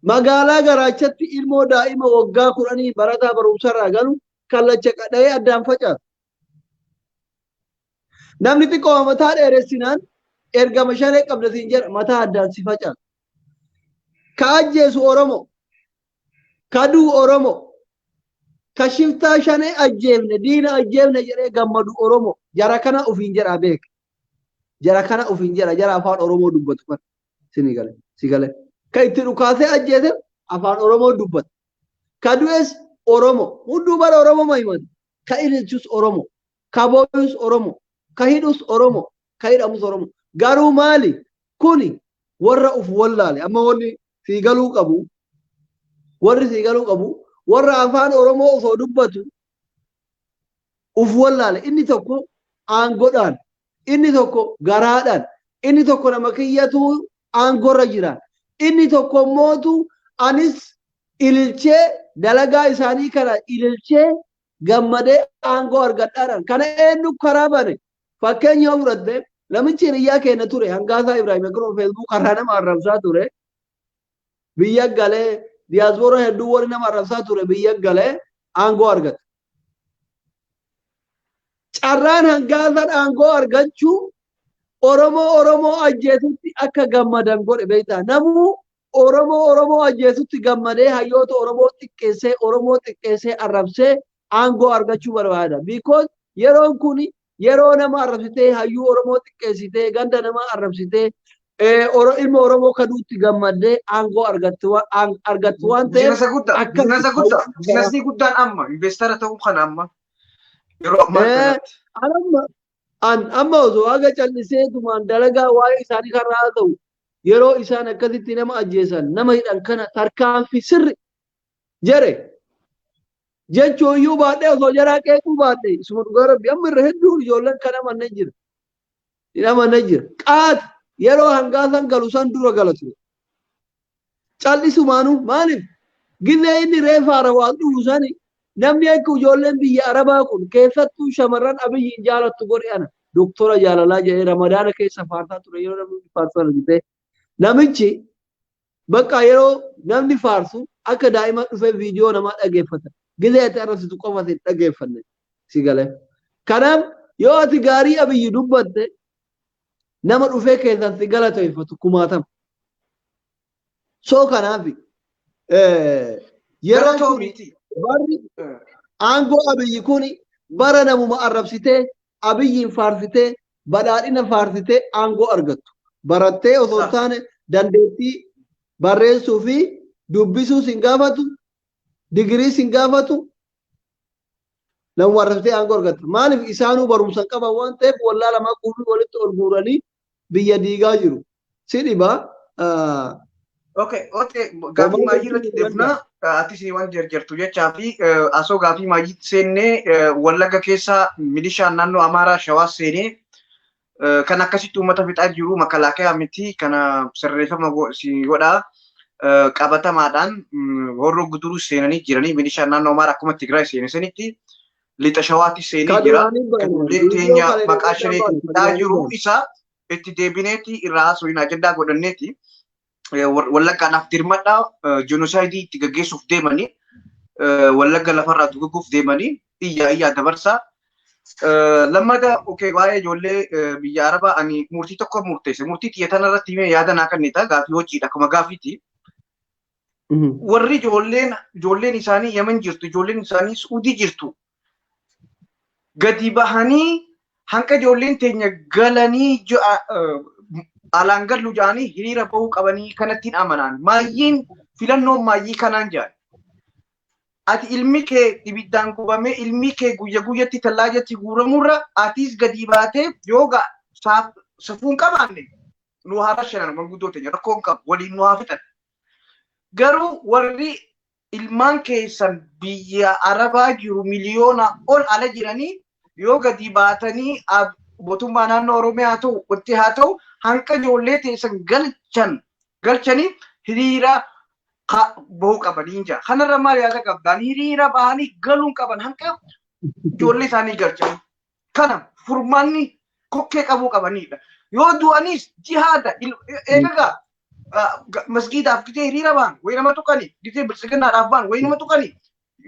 magaalaa Garaachatti ilmoo daa'ima waggaa 10 barataa barumsarraa galu kallacha qadha'ee addaan facaasu. Namni xiqqoo mataa dheeressinaan ergama shanee qabda siin jedha, mataa addaan si facaasu. Ka ajjeesu Oromo, ka du'u Oromo, ka shiftaa shanee ajjeefne, diina ajjeefne jedhee gammadu Oromo, jara kana ofiin jedhaa beeka. Jara kana ofiin jedha, jara afaan Oromoo dubbatu kana. Sini gale, si gale. Ka itti dhukaasee ajjeese afaan Oromoo dubbata. Ka du'es Oromo, hunduu bara Oromoo ma himatu. Ka ililchus Oromo, ka booyus Oromo, ka hidhus Oromo, ka hidhamus Oromo. Garuu maali? Kuni warra uf wallaale. Amma wanni sii galuu qabu, warri sii galuu qabu, warra afaan Oromoo osoo dubbatu uf wallaale. Inni tokko aangodhaan, inni tokko garaadhaan, inni tokko nama kiyyatu aangorra jira. Inni tokko mootu anis ililchee dalagaa isaanii kana ililchee gammadee aangoo argadhaadhaan. Kana eenyu karaa bane? Fakkeenya yoo fudhatte, namichi hiriyyaa keenya ture Hangaasaa Ibrahim akkuma Facebook karaa nama arrabsaa ture. Biyya galee diyaaspoora hedduu warri nama arrabsaa ture biyya galee aangoo argate. Carraan Hangaasaan aangoo argachuu Oromoo Oromoo ajjeesutti akka gammadan godhe beektaa? Namuu Oromoo ajjeesutti gammadee hayyoota Oromoo xiqqeessee, Oromoo xiqqeessee arrabsee aangoo argachuu barbaada. Because yeroon kun yeroo nama arrabsitee, hayyuu Oromoo xiqqeessitee, ganda nama arrabsitee, ilma Oromoo kaduutti gammaddee aangoo argattu waan ta'eef. Biizinasa guddaa. Biizinasa guddaa. Biizinasni guddaan amma investara ta'uu kana amma yeroo ammaa kanatti. Amma osoo haga callisee tumaan dalagaa waa'ee isaanii karraa ta'u, yeroo isaan akkasitti nama ajjeesan, nama hidhan kana tarkaanfii sirri jere jechuun iyyuu baadhee osoo jaraa qeequu baadhee, isuma dhugaa Rabbi, amma irra hedduun ijoolleen kana manneen jira. Namanneen jira. Qaata yeroo hangaasan galu san dura gala ture. Callisumaanuu maaliif gillee inni reefa harawaa dhufu sani namni akka ijoolleen biyya Arabaa kun keessattuu shamarran Abiyyiin jaalattu godhe. Ana doktora jaalalaa jedhee Ramadaana keessa faarsaa ture. Yeroo namni faarsu argite, namichi bakka yeroo namni faarsu akka daa'ima dhufee viidiyoo namaa dhageeffata. Gizee ati arrabsitu qofa si dhageeffanne si galee. Kanaaf yoo ati gaarii Abiyyi dubbatte, nama dhufee keessan si galateeffatu kumaatama. So kanaaf yeroo kun barri aangoo Abiyyi kun bara namuma arrabsitee, Abiyyiin faarsitee, badhaadhina faarsitee aangoo argattu. Barattee osoo hin taane, dandeettii barreessuu fi dubbisuu sin gaafatu, digirii sin gaafatu, namuma arrabsitee aangoo argatta. Maaliif? Isaanuu barumsa hin qaban waan ta'eef wallaa lamaa guutuu walitti ol guuranii biyya diigaa jiru. Si dhibaa. Okay. Gaafii maayii irratti deemna. Atis waan jarjartu jechaa fi asoo gaafii maayii seennee, Wallagga keessa milishaan naannoo Amaaraa Shawaa seenee kan akkasitti uummata fixaa jiru makalaakayaa miti, kana sirreeffama si godhaa. Qabatamaadhaan Horroo Guduruu seenanii jiranii milishaan naannoo Amaaraa akkuma Tigraay seene sanitti lixa Shawaatti seenee jira. Kan teenya maqaa shaneetiin fixaa jiru isa itti deebineeti irraa haasofina ajandaa godhanneeti. Wallaggaadhaaf dirmadhaa, jenosaayidii itti gaggeessuuf deemanii, Wallagga lafarraa duguguuf deemanii iyyaa iyyaa dabarsaa. Lammata, okay, waa'ee ijoollee biyya Arabaa ani murtii tokko murteesse. Murtii xiyya tanarratti himee yaada naa kennita, gaafii hojiidha, akkuma gaafiiti. Warri ijoolleen isaanii Yemen jirtu, ijoolleen isaanii Suudii jirtu, gadi bahanii hanqa ijoolleen teenya galanii alaan gallu jedhanii hiriira bahuu qabanii kanattiin amanaan. Maayyiin filannoon maayyii kanaan jedhan. Ati ilmi kee ibiddaan gubamee, ilmi kee guyya guyyatti tallaajatti guuramurra, atis gadi baatee yoo safuun qabaanne nu haa rashanan, manguddoo teenya rakkoo hin qabu, waliin nu haa fixan. Garuu warri ilmaan keessan biyya Arabaa jiru miliyoona ol ala jiranii yoo gadi baatanii mootummaa naannoo Oromiyaa haa ta'u, wanti haa ta'u, hanqa ijoollee teessan galchanii hiriira bahuu qabanii jira. Kanarra maal yaada qabdaan? Hiriira bahanii galuun qaban hanqa ijoollee isaanii galchan. Kana furmaanni kokkee qabuu qabanidha. Yoo du'anis jihaada eegagaa masgiidaaf gitee hiriira ba'an wayi nama tuqani, gitee biltsiginnaadhaaf ba'an wayi nama tuqani,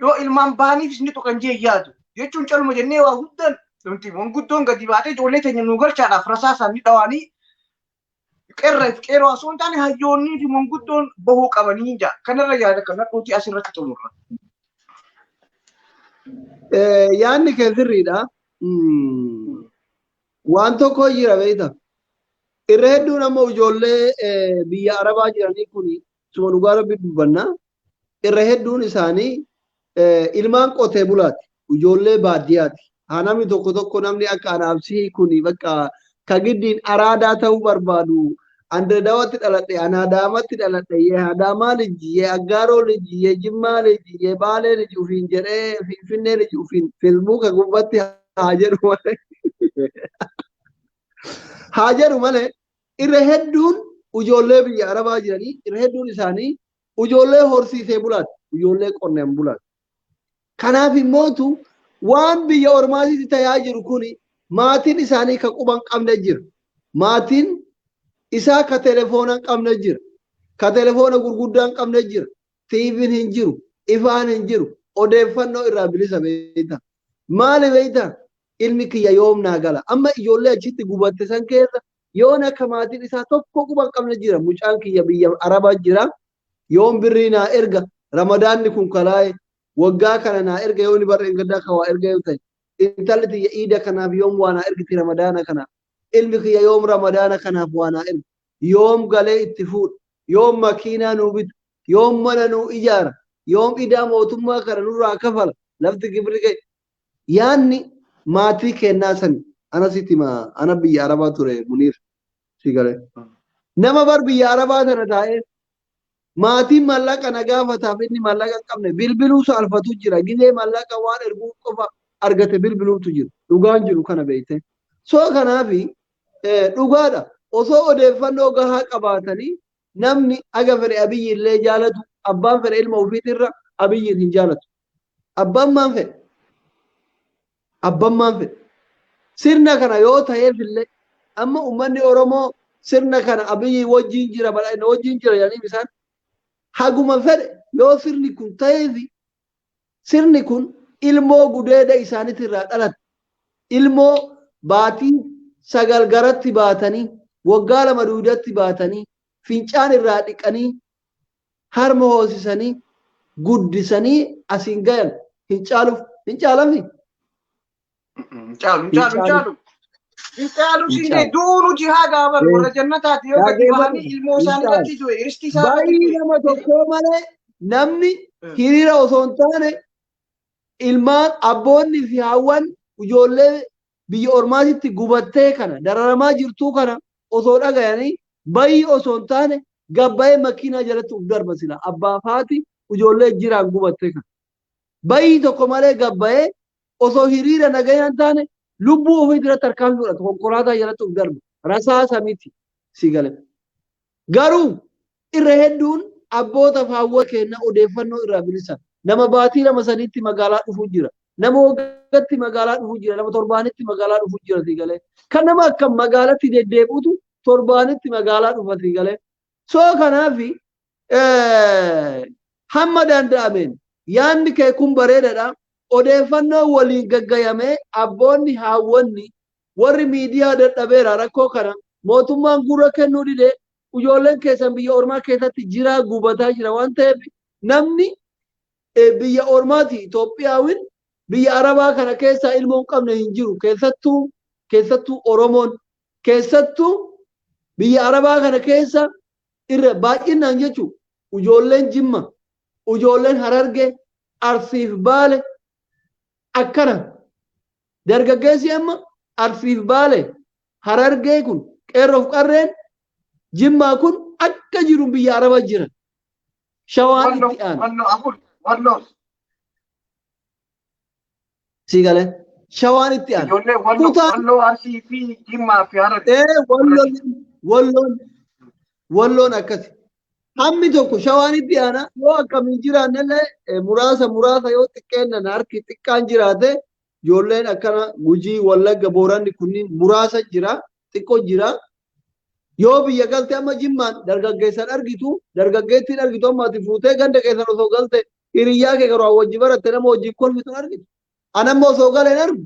yoo ilmaan bahaniifis ni tuqan jee yaadu jechuun caluma jennee waa guddan nuti manguddoon gadi baatee ijoollee teenya nu galchaadhaaf rasaasaan ni dhawaanii qeerroo qeerroo osoo hin taane hayyoonnii fi manguddoon bahuu qabanii jaa. Kanarra yaada kana dhuutii asirratti xumurra. Yaadni kee sirriidha. Waan tokko jira beekta. Irra hedduun ammoo ijoollee biyya Arabaa jiranii kun, suma dhugaa Rabbi dubbanna. Irra hedduun isaanii ilmaan qotee bulaati. Ijoollee baadiyyaati. Haa namni tokko tokko, namni akka anaafsii kun bakka ka giddiin araadaa ta'uu barbaadu. Andadaawatti dhaladhe, Anaadaamatti dhaladhe, yee Adaamaa liji, yee Aggaaroo liji, yee Jimmaa liji, yee Baalee liji ufiin jedhee, Finfinnee liji ufiin Feesbuuka gubbatti haa jedhu malee. Haa jedhu malee, irra hedduun ijoollee biyya Arabaa jiranii irra hedduun isaanii ijoollee horsiisee bulaati. Ijoollee qonnaan bulaati. Kanaaf immootu waan biyya ormaatitti ta'aa jiru kuni maatiin isaanii ka quban qabne jira. Maatiin isaa ka telefoona hin qabne jira. Ka telefoona gurguddaa hin qabne jira. TV'n hin jiru. Ifaan hin jiru. Odeeffannoo irraa bilisa beekta. Maali beekta? Ilmi kiyya yoom naa gala? Amma ijoollee achitti gubatte san keessa Yoon akka maatiin isaa tokko quba hin qabne jira. Mucaan kiyya biyya Arabaa jira. Yoon birrii naa erga, Ramadaanni kun kalaa'e waggaa kana naa erga, yoon barreen gaddaa ka waa erga yoo ta'e, intalli tiyya iida kanaaf yoom waa naa ergiti, Ramadaana kanaaf, ilmi kiyya yoom Ramadaana kanaaf waa naa erga, yoom galee itti fuudha, yoom makiinaa nuu bita, yoom mana nuu ijaara, yoom idaa mootummaa kana nurraa kafala, lafti gibirri ga'e. Yaanni maatii kennaa sani ana sitti hima. Ana biyya Arabaa ture, Muniir, si galee. Nama bar biyya Arabaa tana taa'ee maatiin mallaqa na gaafataaf inni mallaqa hin qabne bilbiluu saalfatu jira. Gizee mallaqa waan erguu qofa argate bilbiluutu jira. Dhugaan jiru kana beekte. So kanaafi dhugaadha. Osoo odeeffannoo gahaa qabaatanii, namni aga fedhe Abiyyi illee jaalatu, abbaan fedhe ilma ofiitirra Abiyyiin hin jaalatu. Abbaan maan fedhe? Abbaan maan fedhe? Sirna kana yoo ta'eef illee, amma uummanni Oromoo sirna kana Abiyyi wajjin jira, badhaadhina wajjin jira jedhanii isaan haguma fedhe yoo sirni kun ta'eefi, sirni kun ilmoo gudeeda isaaniitirraa dhalate, ilmoo baatii 9 garatti baatanii, waggaa 2 duudatti baatanii, fincaan irraa dhiqanii, harma hoosisanii guddisanii asiin gayan hin caaluuf, hin caalami. Hin caalu, hin caalu, hin caalu. Hin caalu Hin siin caalu. jee du'uu nuti haa gaaban warra jannataati yoo gadi bahanii ilmoo Hin isaanii caalu. irratti du'e, ristii isaa irratti Baay'ee du'e. nama tokkoo malee namni hiriira osoo hin taane, ilmaan abboonni fi haawwan ijoollee biyya ormaatitti gubattee kana dararamaa jirtuu kana osoo dhagayanii, bayii osoo hin taane gabbayee makiinaa jalatti uf darba sila abbaa faati ijoollee jiraan gubattee kana. Bayii tokko malee gabbayee osoo hiriira nagayaan taane lubbuu ofii irratti tarkaanfii fudhatu, konkolaataa jalatti uf darba, rasaasa miti, si gale. Garuu irra hedduun abboota haawwan keenya odeeffannoo irraa bilisa. Nama baatii 2 3tti magaalaa dhufuu jira. Nama waggaatti magaalaa dhufuu jira. Nama torbaanitti magaalaa dhufuu jira, si galee. Kan nama akka magaalatti deddeebi'utu torbaanitti magaalaa dhufa, si galee. So kanaafi hamma danda'ameen yaadni kee kun bareedaadha. Odeeffannoo waliin gaggayamee abboonni haawwanni warri miidiyaa dadhabeera, rakkoo kana mootummaan gurra kennuu didee, ijoolleen keessan biyya ormaa keessatti jiraa gubataa jira waan ta'eef, namni biyya ormaati Itoophiyaawin biyya Arabaa kana keessaa ilmoo hin qabne hin jiru. Keessattuu Oromoon keessattuu biyya Arabaa kana keessa irra baay'inaan jechuun ijoolleen Jimma, ijoolleen Harargee, Arsiif Baale akkana. Dargaggeessi amma Arsiif Baale, Harargee kun, qeerroof qarreen Jimmaa kun akka jiru biyya Arabaa jira. Shawaan itti aana. Walloo afur, Walloos. Sii galee. Shawaan itti aana. Ijoollee Walloo, Walloo, Arsii fi Jimmaa fi Harargee. Walloon akkasi. Hammi tokko shawaan itti aana. Yoo akkamiin jiraannellee muraasa muraasa yoo xiqqeennan harki xiqqaan jiraate, ijoolleen akkana Gujii, Wallagga, Booranni kunniin muraasa jira, xiqqoo jira. Yoo biyya galte amma Jimmaan dargaggeessan argitu, dargaggeettiin argitu, amma ati fuutee ganda keessan osoo galte hiriyyaa kee garuu wajji baratte nama wajjin kolfitu argitu. Anamma osoo galeen argu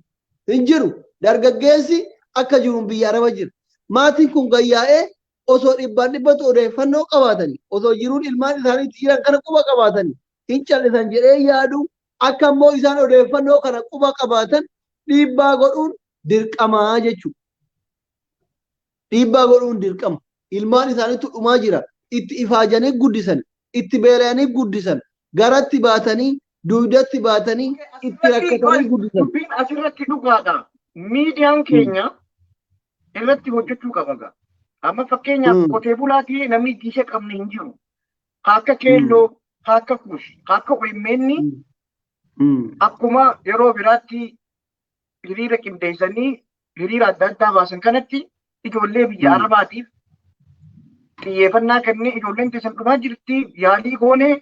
hin jiru. Dargaggeessi akka jiruun biyya Araba jira. Maatiin kun gayyaa'ee osoo dhibbaan dhibbatu odeeffannoo qabaatanii, osoo jiruun ilmaan isaaniitti jiran kana quba qabaatanii hin callisan jedhee yaadu. Akka immoo isaan odeeffannoo kana quba qabaatan dhiibbaa godhuun dirqamaa jechuudha. Dhiibbaa godhuun dirqama. Ilmaan isaaniitu dhumaa jira. Itti ifaajanii guddisan, itti beela'anii guddisan, garatti baatanii, duudatti baatanii, itti rakkatanii guddisan. Dubbiin asirratti dhugaadha. Miidiyaan keenya irratti hojjechuu qaba gaa. Amma fakkeenyaaf qotee bulaatii namni diisha qabne hin jiru. Akka Keelloo, akka Kuush, akka OMN akkuma yeroo biraatti hiriira qindeessanii hiriira adda addaa baasan kanatti ijoollee biyya Arabaatiif xiyyeeffannaa kennee, ijoolleen teessan dhumaa jirti, yaalii goonee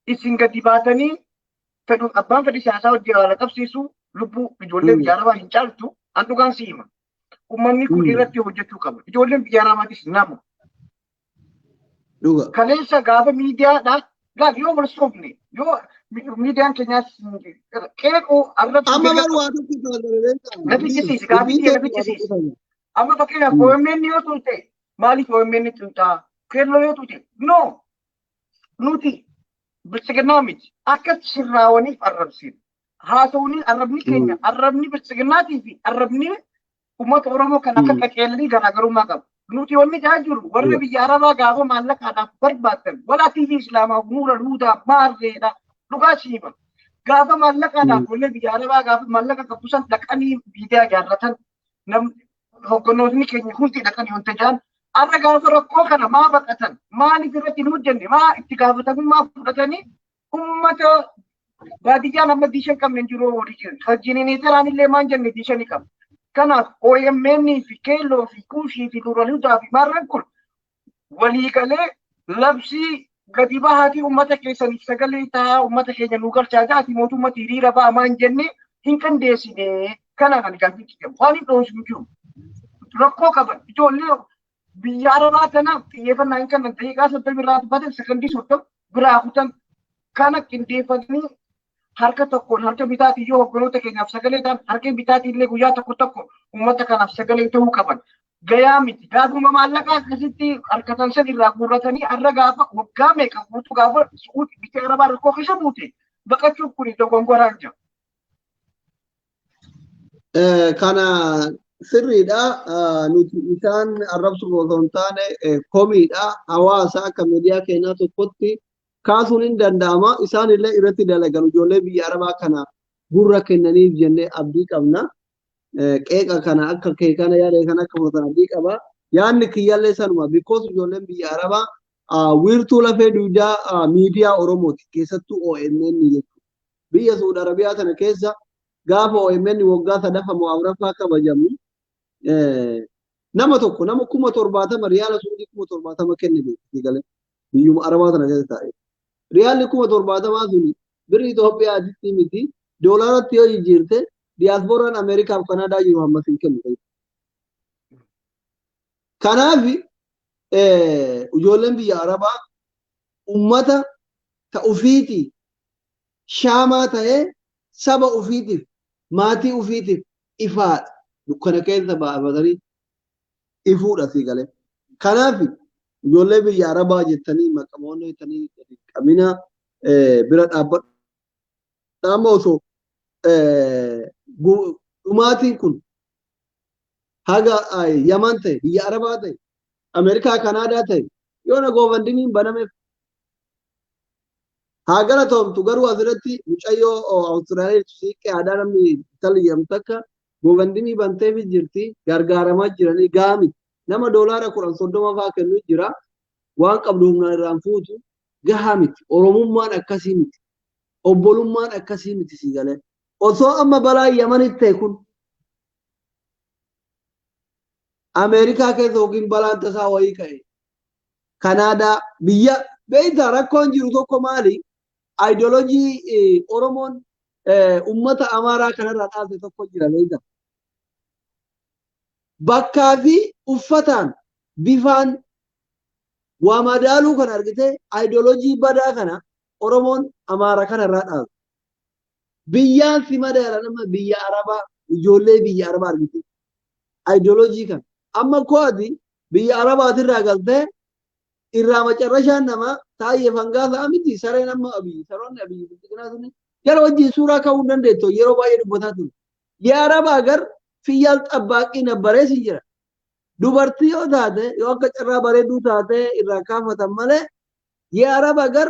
isin gadi baatanii fedhu, abbaan fedhi siyaasaa hojii haala qabsiisu, lubbuu ijoollee biyya Arabaa hin caaltu, an dhugaan si hima. Uummanni kun irratti hojjechuu qaba. Ijoolleen biyya Arabaatis nama. Kaleessa gaafa miidiyaadhaa laal yoo wal soofne, yoo miidiyaan keenyaas qeequu arrabsuu Amma bar waa tokko. Na fichisiisi, gaafii kee na fichisiisi. Amma fakkeenyaaf OMN yoo turte, maaliif OMN tuntaa? Keelloo yoo turte, no, nuti Biltsiginnaa miti. Akka sirraawaniif arrabsina. Haasawni arrabni keenya, arrabni Biltsiginnaatii fi arrabni uummata Oromoo kan akka qaceelanii garaagarummaa qabu. Nuti wanni jaa jiru, warra biyya Arabaa gaafa maallaqaadhaaf barbaadan, walaa TV Islaamaa, Nuura Hudaa, Maarreedha, dhugaa siima. Gaafa maallaqaadhaaf warra biyya Arabaa gaafa maallaqa qabdu san dhaqanii miidiyaa ijaarratan, nam hogganootni keenya hundi dhaqanii wanta jaan, har'a gaafa rakkoo kana maa baqatan? Maaliif irratti hin hojjenne? Maa itti gaafatamummaa fudhatanii ummata baadiyyaan amma diisha hin qabne hin jiru horii jiru. Jenereeteraan illee maan jenne diisha ni qaba. Kanaaf OMN fi Keelloo fi Kuushii fi Nuural Hudaa fi Maarreen kun waliigalee labsii gadi bahaatii uummata keessaniif sagalee taa'aa, uummata keenya nu galchaa jaati, mootummatti hiriira ba'a maan jenne hin qindeessine. Kanaan ani gaaffii kiyya waan hin dhoosnu jiru. Rakkoo qaban ijoollee biyya Arabaa kanaaf xiyyeeffannaa hin kennan, daqiiqaa 30 irraa dubbatan, sekondii 30 biraa kutan. Kana qindeeffatanii harka tokkoon harka bitaatiin yoo hogganoota keenyaaf sagalee ta'an, harka bitaatiin illee guyyaa tokko tokko uummata kanaaf sagalee ta'uu qaban. Gayaa miti. Gaafuma maallaqaa akkasitti harkatan san irraa guurratanii, har'a gaafa waggaa meeqa guutuu gaafa Su'uudi biyya Arabaa rakkoo keessa buute baqachuun kun dogongoraan jira. Kana sirriidha. Nuti isaan arrabsuuf osoo hin taane komiidha. Hawaasa akka miidiyaa keenyaa tokkotti kaasuun hin danda'ama. Isaan illee irratti dalagan, ijoollee biyya Arabaa kana gurra kennaniif jennee abdii qabna. Qeeqa kana akka kee kana, yaada kana akka fudhatan abdii qaba. Yaadni kiyyallee sanuma. Because ijoolleen biyya Arabaa wiirtuu lafee dugdaa miidiyaa Oromooti. Keessattuu OMN jechuudha. Biyya Suudi Arabiyaa kana keessa gaafa OMN waggaa sadaffaa moo afuraffaa kabajamu, nama tokko nama 70,000, riyaala Suudii 70,000 kenne beeksisii galee biyyuma Arabaa sana keessa taa'e. Riyaalli 70,000 suni birri Itoophiyaatti miti, doolaaratti yoo jijjiirte diyaaspooraan Ameerikaaf Kanaadaa jiru hammas hin kennu. Kanaaf ijoolleen biyya Arabaa ummata ta ufiitii shaamaa ta'ee saba ufiitiif, maatii ufiitiif ifaadha. Dukkana keessa baafatanii ifuudha sii galee. Kanaaf ijoollee biyya Arabaa jettanii maqamoonni jettanii gadi qabina, bira dhaabbadhu. Amma osoo dhumaatiin kun haga Yaman ta'e, biyya Arabaa ta'e, Ameerikaa, Kanaadaa ta'e, yoona GoFundMen banameef haa galatoomtu. Garuu asirratti mucayyoo Awustiraaliyaa siiqqee aadaa namni intalli jedhamtu takka GoFundMe banteefi jirti, gargaaramaa jiranii gaami. Nama doolaara 10, 30 fa'aa kennu jira. Waan qabdu humnaan irraan fuutu gahaa miti. Oromummaan akkasii miti. Obbolummaan akkasii miti si galee. Osoo amma balaa Yamanitti ta'e kun Ameerikaa keessa yookiin balaan tasaa wayii ka'e, Kanaadaa, biyya beektaa, rakkoon jiru tokko maali? Ayidoolojii Oromoon ummata Amaaraa kanarraa dhaalte tokko jira, beektaa. Bakkaa fi uffataan bifaan waa madaaluu kana argitee, ayidoolojii badaa kana Oromoon Amaara kanarraa dhaalte. Biyyaan si madaala, nama biyya Arabaa, ijoollee biyya Arabaa argite. Ayidoolojii kana. Amma koo ati biyya Arabaatirraa galtee irraa macarrashaan nama taa'ee fangaasaa miti, sareen amma Abiyyi, saroonni Abiyyi Bilxiginaa suni jara wajjin suuraa ka'uu hin dandeettu, yeroo baay'ee dubbataa ture. የአረብ ሀገር ፍየል ጠባቂ ነበረ sin jira. Dubartii yoo taate, yoo akka carraa bareedduu taate irraa kaafatan malee, የአረብ ሀገር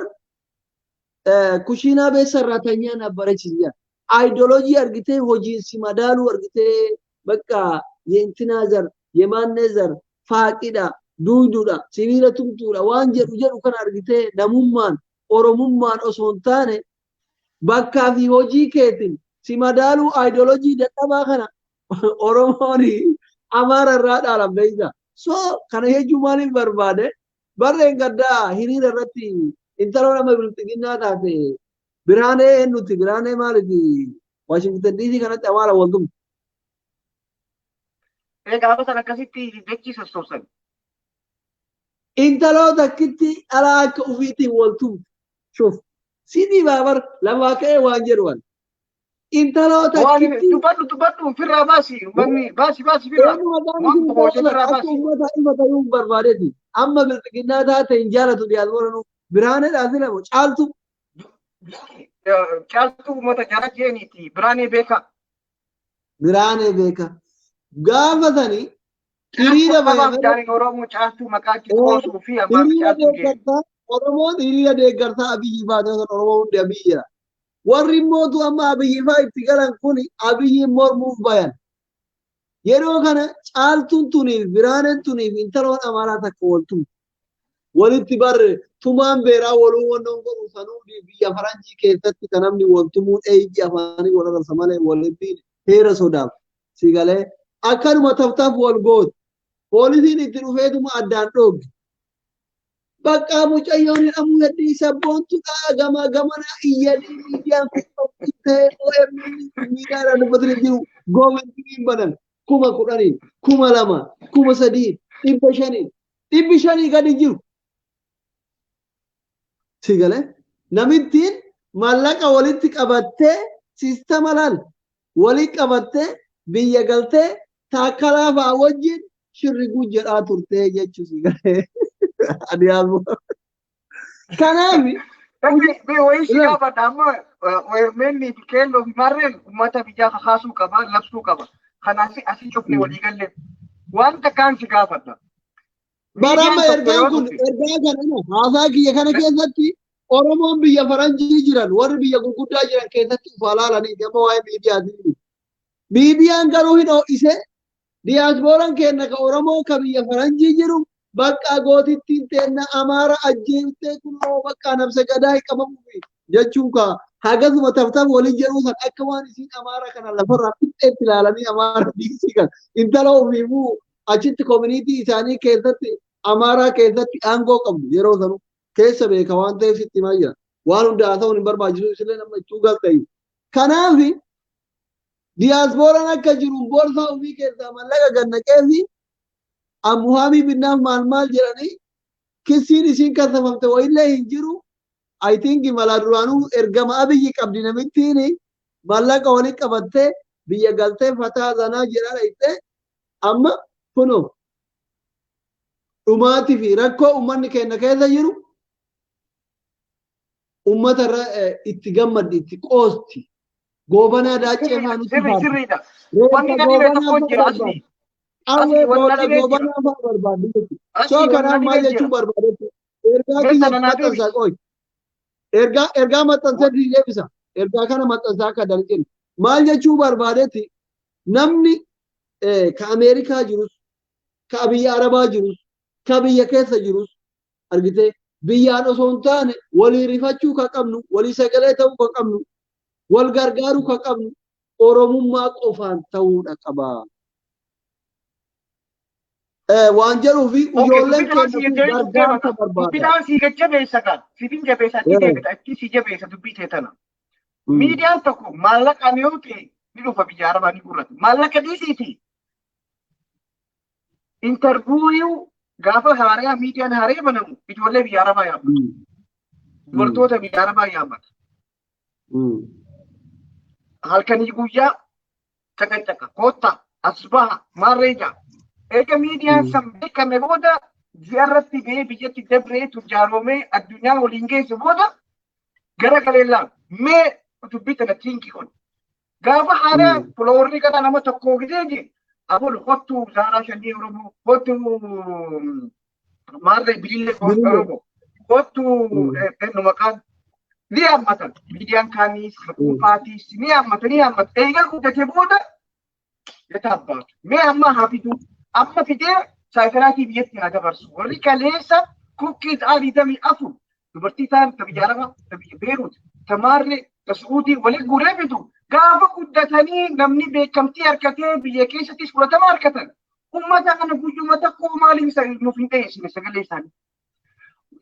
ኩሽና ቤት ሰራተኛ ነበረች jira. Aayidoloojii argitee, hojiin si madaaluu argitee, bakka የእንትና ዘር የማነ ዘር faaqidha, duuduudha, sibiila tumtuudha waan jedhu jedhu kana argitee, namummaan Oromummaan osoo hin taane bakkaa fi hojii keetiin si madaaluu, aayidoloojii dadhabaa kana Oromoon Amaara irraa dhaalan, beektaa. So kana jechuun maaliif barbaade? Barreen gaddaa hiriira irratti intala nama Bilxiginnaa taate, Biraanee eenyuti, Biraanee maaliiti, Waashingtan DC kanatti Amaara wal tumte. Gaafa sana akkasitti dachii sossoosan. Intaloo takkitti dhalaa akka ufiitiin wal tumte. Shuf. Sidii baabar lafaa ka'ee waan jedhu. Intaloo takkitti. Dubbadhu, dubbadhu, ofirraa baasi, uummanni baasi, baasi ofirraa. Eenyu maqaan Waan isin qofa ofirraa akka baasi. uummata ifa ta'uu hin barbaadeeti. Amma bilxiginnaa taate hin jaalatu diyaaspoora nu. Biraanee dhaasila caaltu. Caaltuu uummata jala jeeniiti. Biraanee beeka. Biraanee beeka. Gaafa sani hiriira Sabaaf bayame jaaniin Oromoo caaltuu maqaa itti qoosuu fi ammaaf hiriira caaltuu jeeni. deeggarsaa Oromoon hiriira deeggarsaa Abiyyi baate osoo Oromoo hundi Abiyyi jira. Warri mootu amma Abiyyi fa'aa itti galan kun Abiyyiin mormuuf bayan. Yeroo kana caaltuun tuniif Biraaneen tuniif intaloon Amaaraa takka waltu walitti barre tumaan beeraa waluu wannoon godhu sanuu biyya faranjii keessatti kan namni wal tumuun eeyyii afaanii wal arrabsa malee wal hin miine heera sodaaf si galee akkanuma taftaaf wal gootu. Poolisiin itti dhufeetuma addaan dhoogge. Bakka mucayyoon hidhamuu heddii sabboontu gama gamana iyyanii miidiyaan kun ta'ee OMN miidiyaadhaan dubbatanii jiru. Goomentiin banan 10,000, 2,000, 3,000, 500, 500 gadi jiru. Si galee namittiin maallaqa walitti qabattee siistama laal walitti qabattee biyya galtee taakkalaa fa'aa wajjin shirriguu jedhaa turtee jechuun si galee. Ani yaalmu. Kanaaf Wayii si gaafadha amma OMN fi keelloo fi marreen uummata biyyaa kakaasuu qaba, labsuu qaba. Kanaaf asii cufne walii galle. Wanta kaan si gaafadha. Bara amma ergaan kun ergaa kana haasaa kiyya kana keessatti Oromoon biyya faranjii jiran warri biyya gurguddaa jiran keessatti uf alaalanii gama waa'ee miidiyaatiin. Miidiyaan garuu hin ho'ise. Diyaaspooraan keenya ka Oromoo ka biyya faranjii jiru bakka gootittiin teenna Amaara ajjeeftee kunoo bakka namsa gadaa hin qabamuufi jechuun ka hagasuma taftaf waliin jedhuu san akka waan isiin Amaara kana lafarraa fixxeetti ilaalanii Amaara dhiisii kan intala ofiifuu achitti koominiitii isaanii keessatti Amaaraa keessatti aangoo qabdu yeroo sanu keessa beeka waan ta'eef sitti himaa jira. Waan hunda haasa'uun hin barbaachisu isillee nama ittuu galtayu. Kanaaf diyaaspooraan akka jiru boorsaa ofii keessaa mallaqa gannaqee fi ammuhaamii binnaaf maal maal jedhanii kissiin isiin kassafamte wayillee hin jiru. I think mala duraanuu ergama Abiyyi qabdi namittiin mallaqa walitti qabattee biyya galtee fataa zanaa jedhaa dhayxee amma kunoo dhumaatii fi rakkoo uummanni keenya keessa jiru uummata irra itti gammaddi, itti qoosti. Goobanaa Daaccee faa nutti Sirri faarsa. Sirriidha. Reeffa Wanni na dhibee Goobanaa tokko faa jira barbaaddi. asli. Qawwee Asli wanna boolla dhibee jira. Goobanaa faa barbaaddi jechuudha. So Asli wanna kanaaf maal dhibee jechuu jira. barbaadetti ergaa Meeshaa kiyya nanaa maxxansaa deebisi. qoy. Ergaa maxxansee deebisa. Ergaa kana maxxansaa akka dargin. Maal jechuu barbaadetti namni ka Ameerikaa jirus, ka biyya Arabaa jirus, ka biyya keessa jirus argitee biyyaan osoo hin taane walii rifachuu ka qabnu, walii sagalee ta'uu ka qabnu, wal gargaaruu ka qabnu Oromummaa qofaan ta'uudha qaba. Waan jedhuu fi Okay, ijoolleen dubbii kanaan keenya si kun jajjabeessuuf gargaarsa deemata. Dubbii barbaada. kanaan si jajjabeessa kaa. Siifin jabeessa itti deebita. Itti si jabeessa dubbii tee tana. Miidiyaan tokko maallaqaan yoo ta'e ni dhufa biyya Arabaa ni gurrata. Maallaqa dhiisiiti. Interview gaafa haariyaa miidiyaan haaree banamu ijoollee biyya Arabaa yaammata. Dubartoota biyya Arabaa yaammata. Halkanii guyyaa caqacaqa koottaa as baha maarreeja. Eega miidiyaan san beekame booda ji'a irratti ba'ee biyyatti dabree tujaaromee addunyaa waliin geesse booda gara galeellaan mee dubbii tana tiinki kun. Gaafa haaraa followerri gara nama tokkoo gidee je abol hottu Zaaraa Shanyii Oromoo, hottu maarree Bilillee Bilillee. Oromoo, hottu eenyu maqaan ni yaammatan. Miidiyaan kaaniis dhuunfaatiis ni yaammata, ni yaammata. Eega guddate booda yataabbaatu. Mee amma haa fiduu, amma fidee saayitaraatii biyyatti haa dabarsu. Warri kaleessa kukkii sa'a 24 dubartii ta'an ta biyya Arabaa, ta biyya Beerut, ta Maarree, ta Su'uudii waliin guuree fidu gaafa guddatanii namni beekamtii argatee biyya keessattis fudhatama argatan. Uummata kana guyyuma tokko maaliif isa nuuf hin dhiyeessine sagalee isaanii?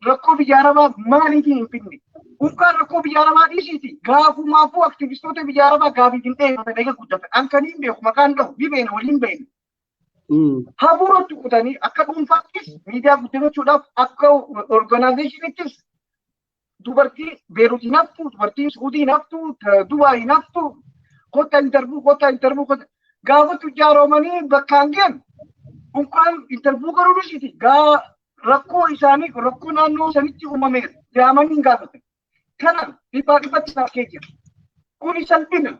Rakkoo biyya Arabaa maaliif hin fidne? Unkaan rakkoo biyya Arabaa dhiisiiti. Gaafumaafuu aktivistoota biyya Arabaa gaafiif hin dhiyeeffatan eega guddatan. An kan hin beeku maqaan dhahu ni beena waliin beena. Hafuuratti kutanii akka dhuunfaattis miidiyaa guddifachuudhaaf akka organizationiittis dubartii Beeruutii naftu, dubartii Suudii naftu, Dubaayii naftu. Kottaa interview, kottaa interview, kottaa. Gaafa tujjaaromanii bakkaan ga'an unkaan interview garuu dhisiiti. Gaa rakkoo isaanii rakkoo naannoo sanitti uumame yaamanii hin gaafatan. Kana dhibbaa dhibbatti isaaf jira. Kuni salphina.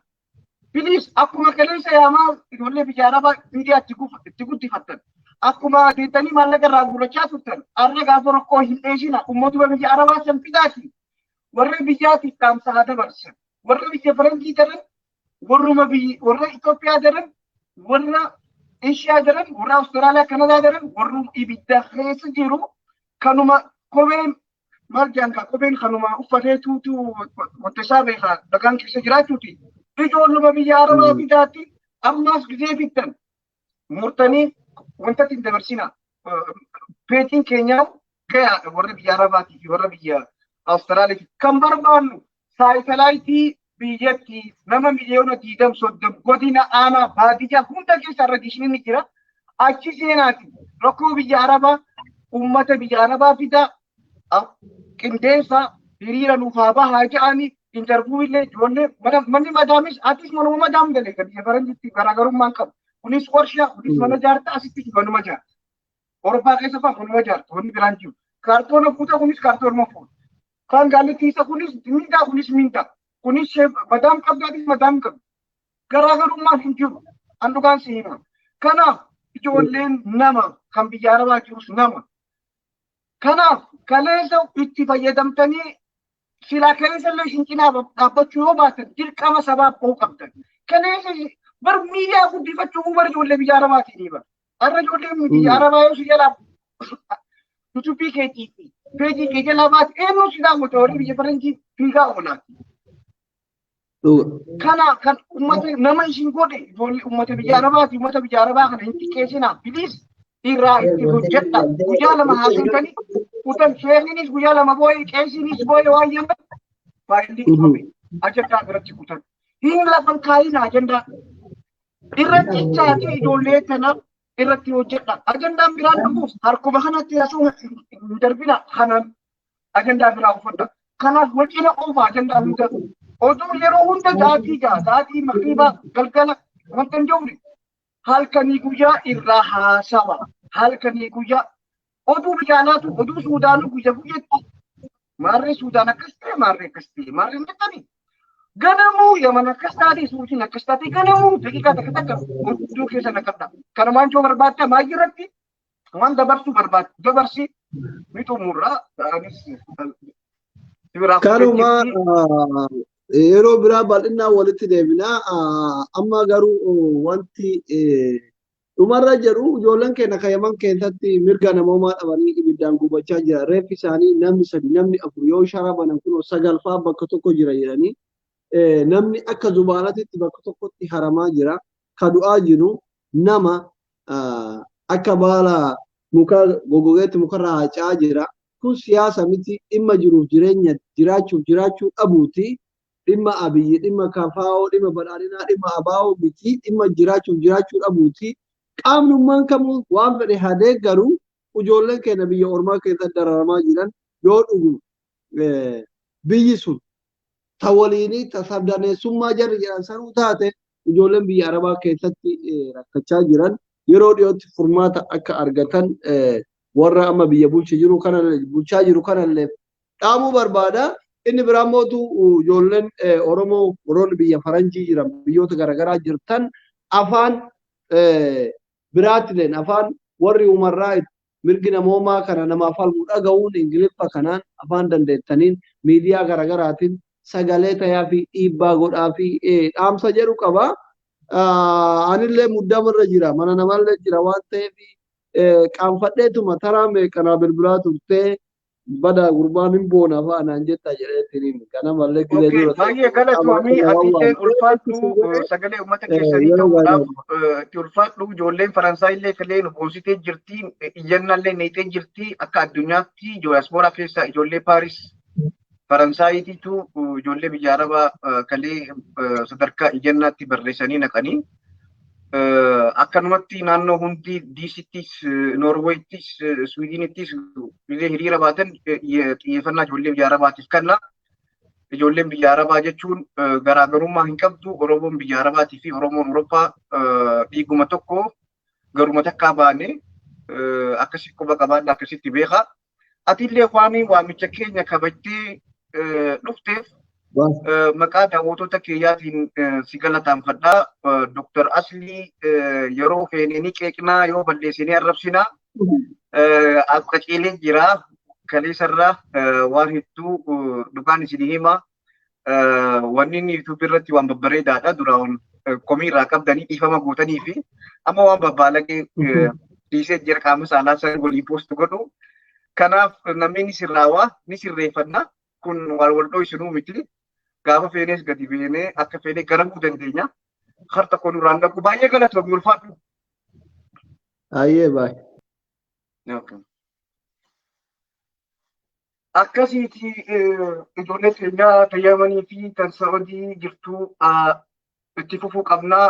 Bilis akkuma kaleessa yaamaa ijoollee biyya arabaa miidiyaa itti guddifattan. Akkuma deetanii maallaqa irraa guurrachaa turtan. Har'a gaafa rakkoo hin dheessina. Uummatuma biyya arabaa san fidaati. Warra biyyaatiif dhaamsa haa dabarsan. Warra biyya faranjii daran, warruma biyya warra Itoophiyaa daran, warra Eeshiyaa daran, warra Awustiraaliyaa, Kanadaa daran, warruma ibidda keessa jiru kanuma kopheen maal jaangaa kopheen kanuma uffatee tuutu wanta isaa beekaa dhagaan keessa jiraachuuti. Ijoolluma biyya arabaa fidaatti ammaas gizee fiddan murtanii wanta ittiin dabarsina. Peetiin keenyaa gayaadha warra biyya arabaatii fi warra biyya Awustiraaliyaati. Kan barbaannu saayitalaayitii biyyatti nama miliyoona 20-30 godina aanaa baadiyyaa hunda keessa irra dishni ni jira. Achi seenaati rakkoo biyya arabaa uummata biyya arabaa fidaa qindeessa hiriira nuuf haa bahaa jedhanii interview illee ijoollee manni madaamis atis manuma madaam galee biyya faranjitti garaagarummaan qabu. Kunis warshaa, kunis mana jaarta, asittis manuma jaarta. Awurooppaa keessa fa'aa manuma jaarta, wanni biraan jiru. Kaartoona fuuta, kunis kaartoonuma fuuta. Kan gaallittiisa kunis mindaa, kunis mindaa. Kunis madaam qabdaatis madaam qabdi. Garaagarummaan hin jiru. An dhugaan si hima. Kanaaf ijoolleen nama kan biyya arabaa jirus nama. Kanaaf kaleessa itti fayyadamtanii silaa kaleessa illee isin cinaa dhaabbachuu yoo baatan dirqama sabaaf ba'uu qabdan. Kaleessa bar miidiyaa guddifachuu bar ijoollee biyya arabaatiin bar. Har'a ijoolleen biyya arabaa yoo si jalaa yuutuubii keetii fi peejii kee jalaa baate eenyu si daawwata warri biyya faranjii fiigaa oolaati. Kana kan uummata nama isin godhe ijoollee uummata biyya arabaati. Uummata biyya arabaa kana hin xiqqeessinaa. Bilis irraa itti hojjedha. Guyyaa lama haasofanii utan sheekninis guyyaa lama boo'e, qeesinis boo'e, waan yaman faayilli cufame ajandaa biratti kutan. Hin lafan kaayina ajandaa. Irratti cichaati ijoollee tana irratti hojjedha. Ajandaan biraan dhufuuf harkuma kanatti asuu hin darbina kanaan ajandaa biraa uffadha. Kanaaf wal cina oofa ajandaa hunda. Oduu yeroo hunda sa'aatii 6, sa'aatii magriibaa galgala wanta hin jirre halkanii guyyaa irraa haasawa. Halkanii guyyaa oduu biyya alaatu oduu Suudaanuu guyya guyyatti maarree Suudaan akkas ta'e, maarree akkas ta'e, maarree hin jettanii. Ganamuu Yaman akkas taate, Suudiin akkas taate, ganamuu daqiiqaa takka takka oduu keessa naqadha. Kana waan joo barbaadda maayii irratti waan dabarsuu barbaaddu dabarsi ni xumurra. Anis biraa Kanuma yeroo biraa bal'inaan walitti deebina. Amma garuu wanti dhumarra jedhu ijoolleen keenya kan Yaman keessatti mirga namoomaa dhabanii ibiddaan gubachaa jira. Reeffi isaanii namni sadi, namni afur yoo shara banan kunoo sagal fa'aa bakka tokko jira jedhanii namni akka zubaalaatitti bakka tokkotti haramaa jira. Ka du'aa jiru nama akka baala muka goggogeetti mukarraa haaca'aa jira. Kun siyaasa miti, dhimma jiruuf jireenya jiraachuuf jiraachuu dhabuuti. Dhimma Abiyyi, dhimma Kafaa'oo, dhimma badhaadhinaa, dhimma Abaa'oo miti, dhimma jiraachuuf jiraachuu dhabuuti. Qaamnummaan kamuu waan fedhe haa deeggaru, ijoolleen keenya biyya ormaa keessatti dararamaa jiran yoo dhugu biyyi sun ta waliinii ta sabdaneessummaa jarri jedhan sanuu taate ijoolleen biyya arabaa keessatti rakkachaa jiran yeroo dhiyootti furmaata akka argatan warra amma biyya bulcha jiru kana bulchaa jiru kanallee dhaamuu barbaada. Inni biraa mootu ijoolleen Oromoo warroonni biyya faranjii jiran biyyoota garaagaraa jirtan afaan biraatileen afaan warri human right mirgi namoomaa kana namaaf falmu dhaga'uun Ingiliffa kanaan afaan dandeettaniin miidiyaa garaagaraatiin sagalee tayaa fi dhiibbaa godhaa fi dhaamsa jedhu qaba. Anillee muddamarra jira, mana namallee jira waan ta'eef qaanfadheetuma taraa meeqanaa bilbilaa turtee bada gurbaan hin boona fa'a naan jetta jedheetiin ganamallee gizee dura. Baay'ee galatoomii, atiillee ulfaadhu, sagalee uummata keessanii ta'uudhaaf itti ulfaadhu. Ijoolleen Faransaay illee kalee nu boonsitee jirti, iyyannaallee neexee jirti. Akka addunyaatti diyaaspooraa keessa ijoollee Paaris Faransaayiitiitu ijoollee biyya Arabaa kalee sadarkaa iyyannaatti barreessanii naqanii akkanumatti naannoo hundi Diisittis, Noorweettis, Swiidinittis illee hiriira baatan xiyyeeffannaa ijoollee biyya Arabaatiif kenna. Ijoolleen biyya Arabaa jechuun garaagarummaa hin qabdu. Oromoon biyya Arabaatii fi Oromoon Awurooppaa dhiiguma tokko, garuma takkaa baane. Akkasi quba qabaadha, akkasitti beeka. Atillee waan waamicha keenya kabajtee dhufteef maqaa daawwattoota keeyyaatiin si galateeffadha. Dr. Aslii yeroo feene ni qeeqnaa, yoo balleessinee arrabsinaa. Akka qaceelee jira, kaleessarraa waan hedduu dhugaan isinii hima. Wanni inni YouTube irratti waan babbareedaadha. Duraan komii irraa qabdanii dhiifama gootanii fi amma waan babbaalaqee dhiisee jira, qaama saalaa san waliin post godhu. Kanaaf namni ni sirraawaa, ni sirreeffanna. Kun waan wal dho'isinuu miti. Gaafa feenes gadi beenee akka feenee garamuu dandeenya. Har tokko nurraan dhaqu. Baay'ee galatoomii, ulfaadhu. Ayyee, baay'ee. Akkasiiti, ijoollee keenyaa tayyamanii fi kan Saudii jirtu itti fufuu qabnaa.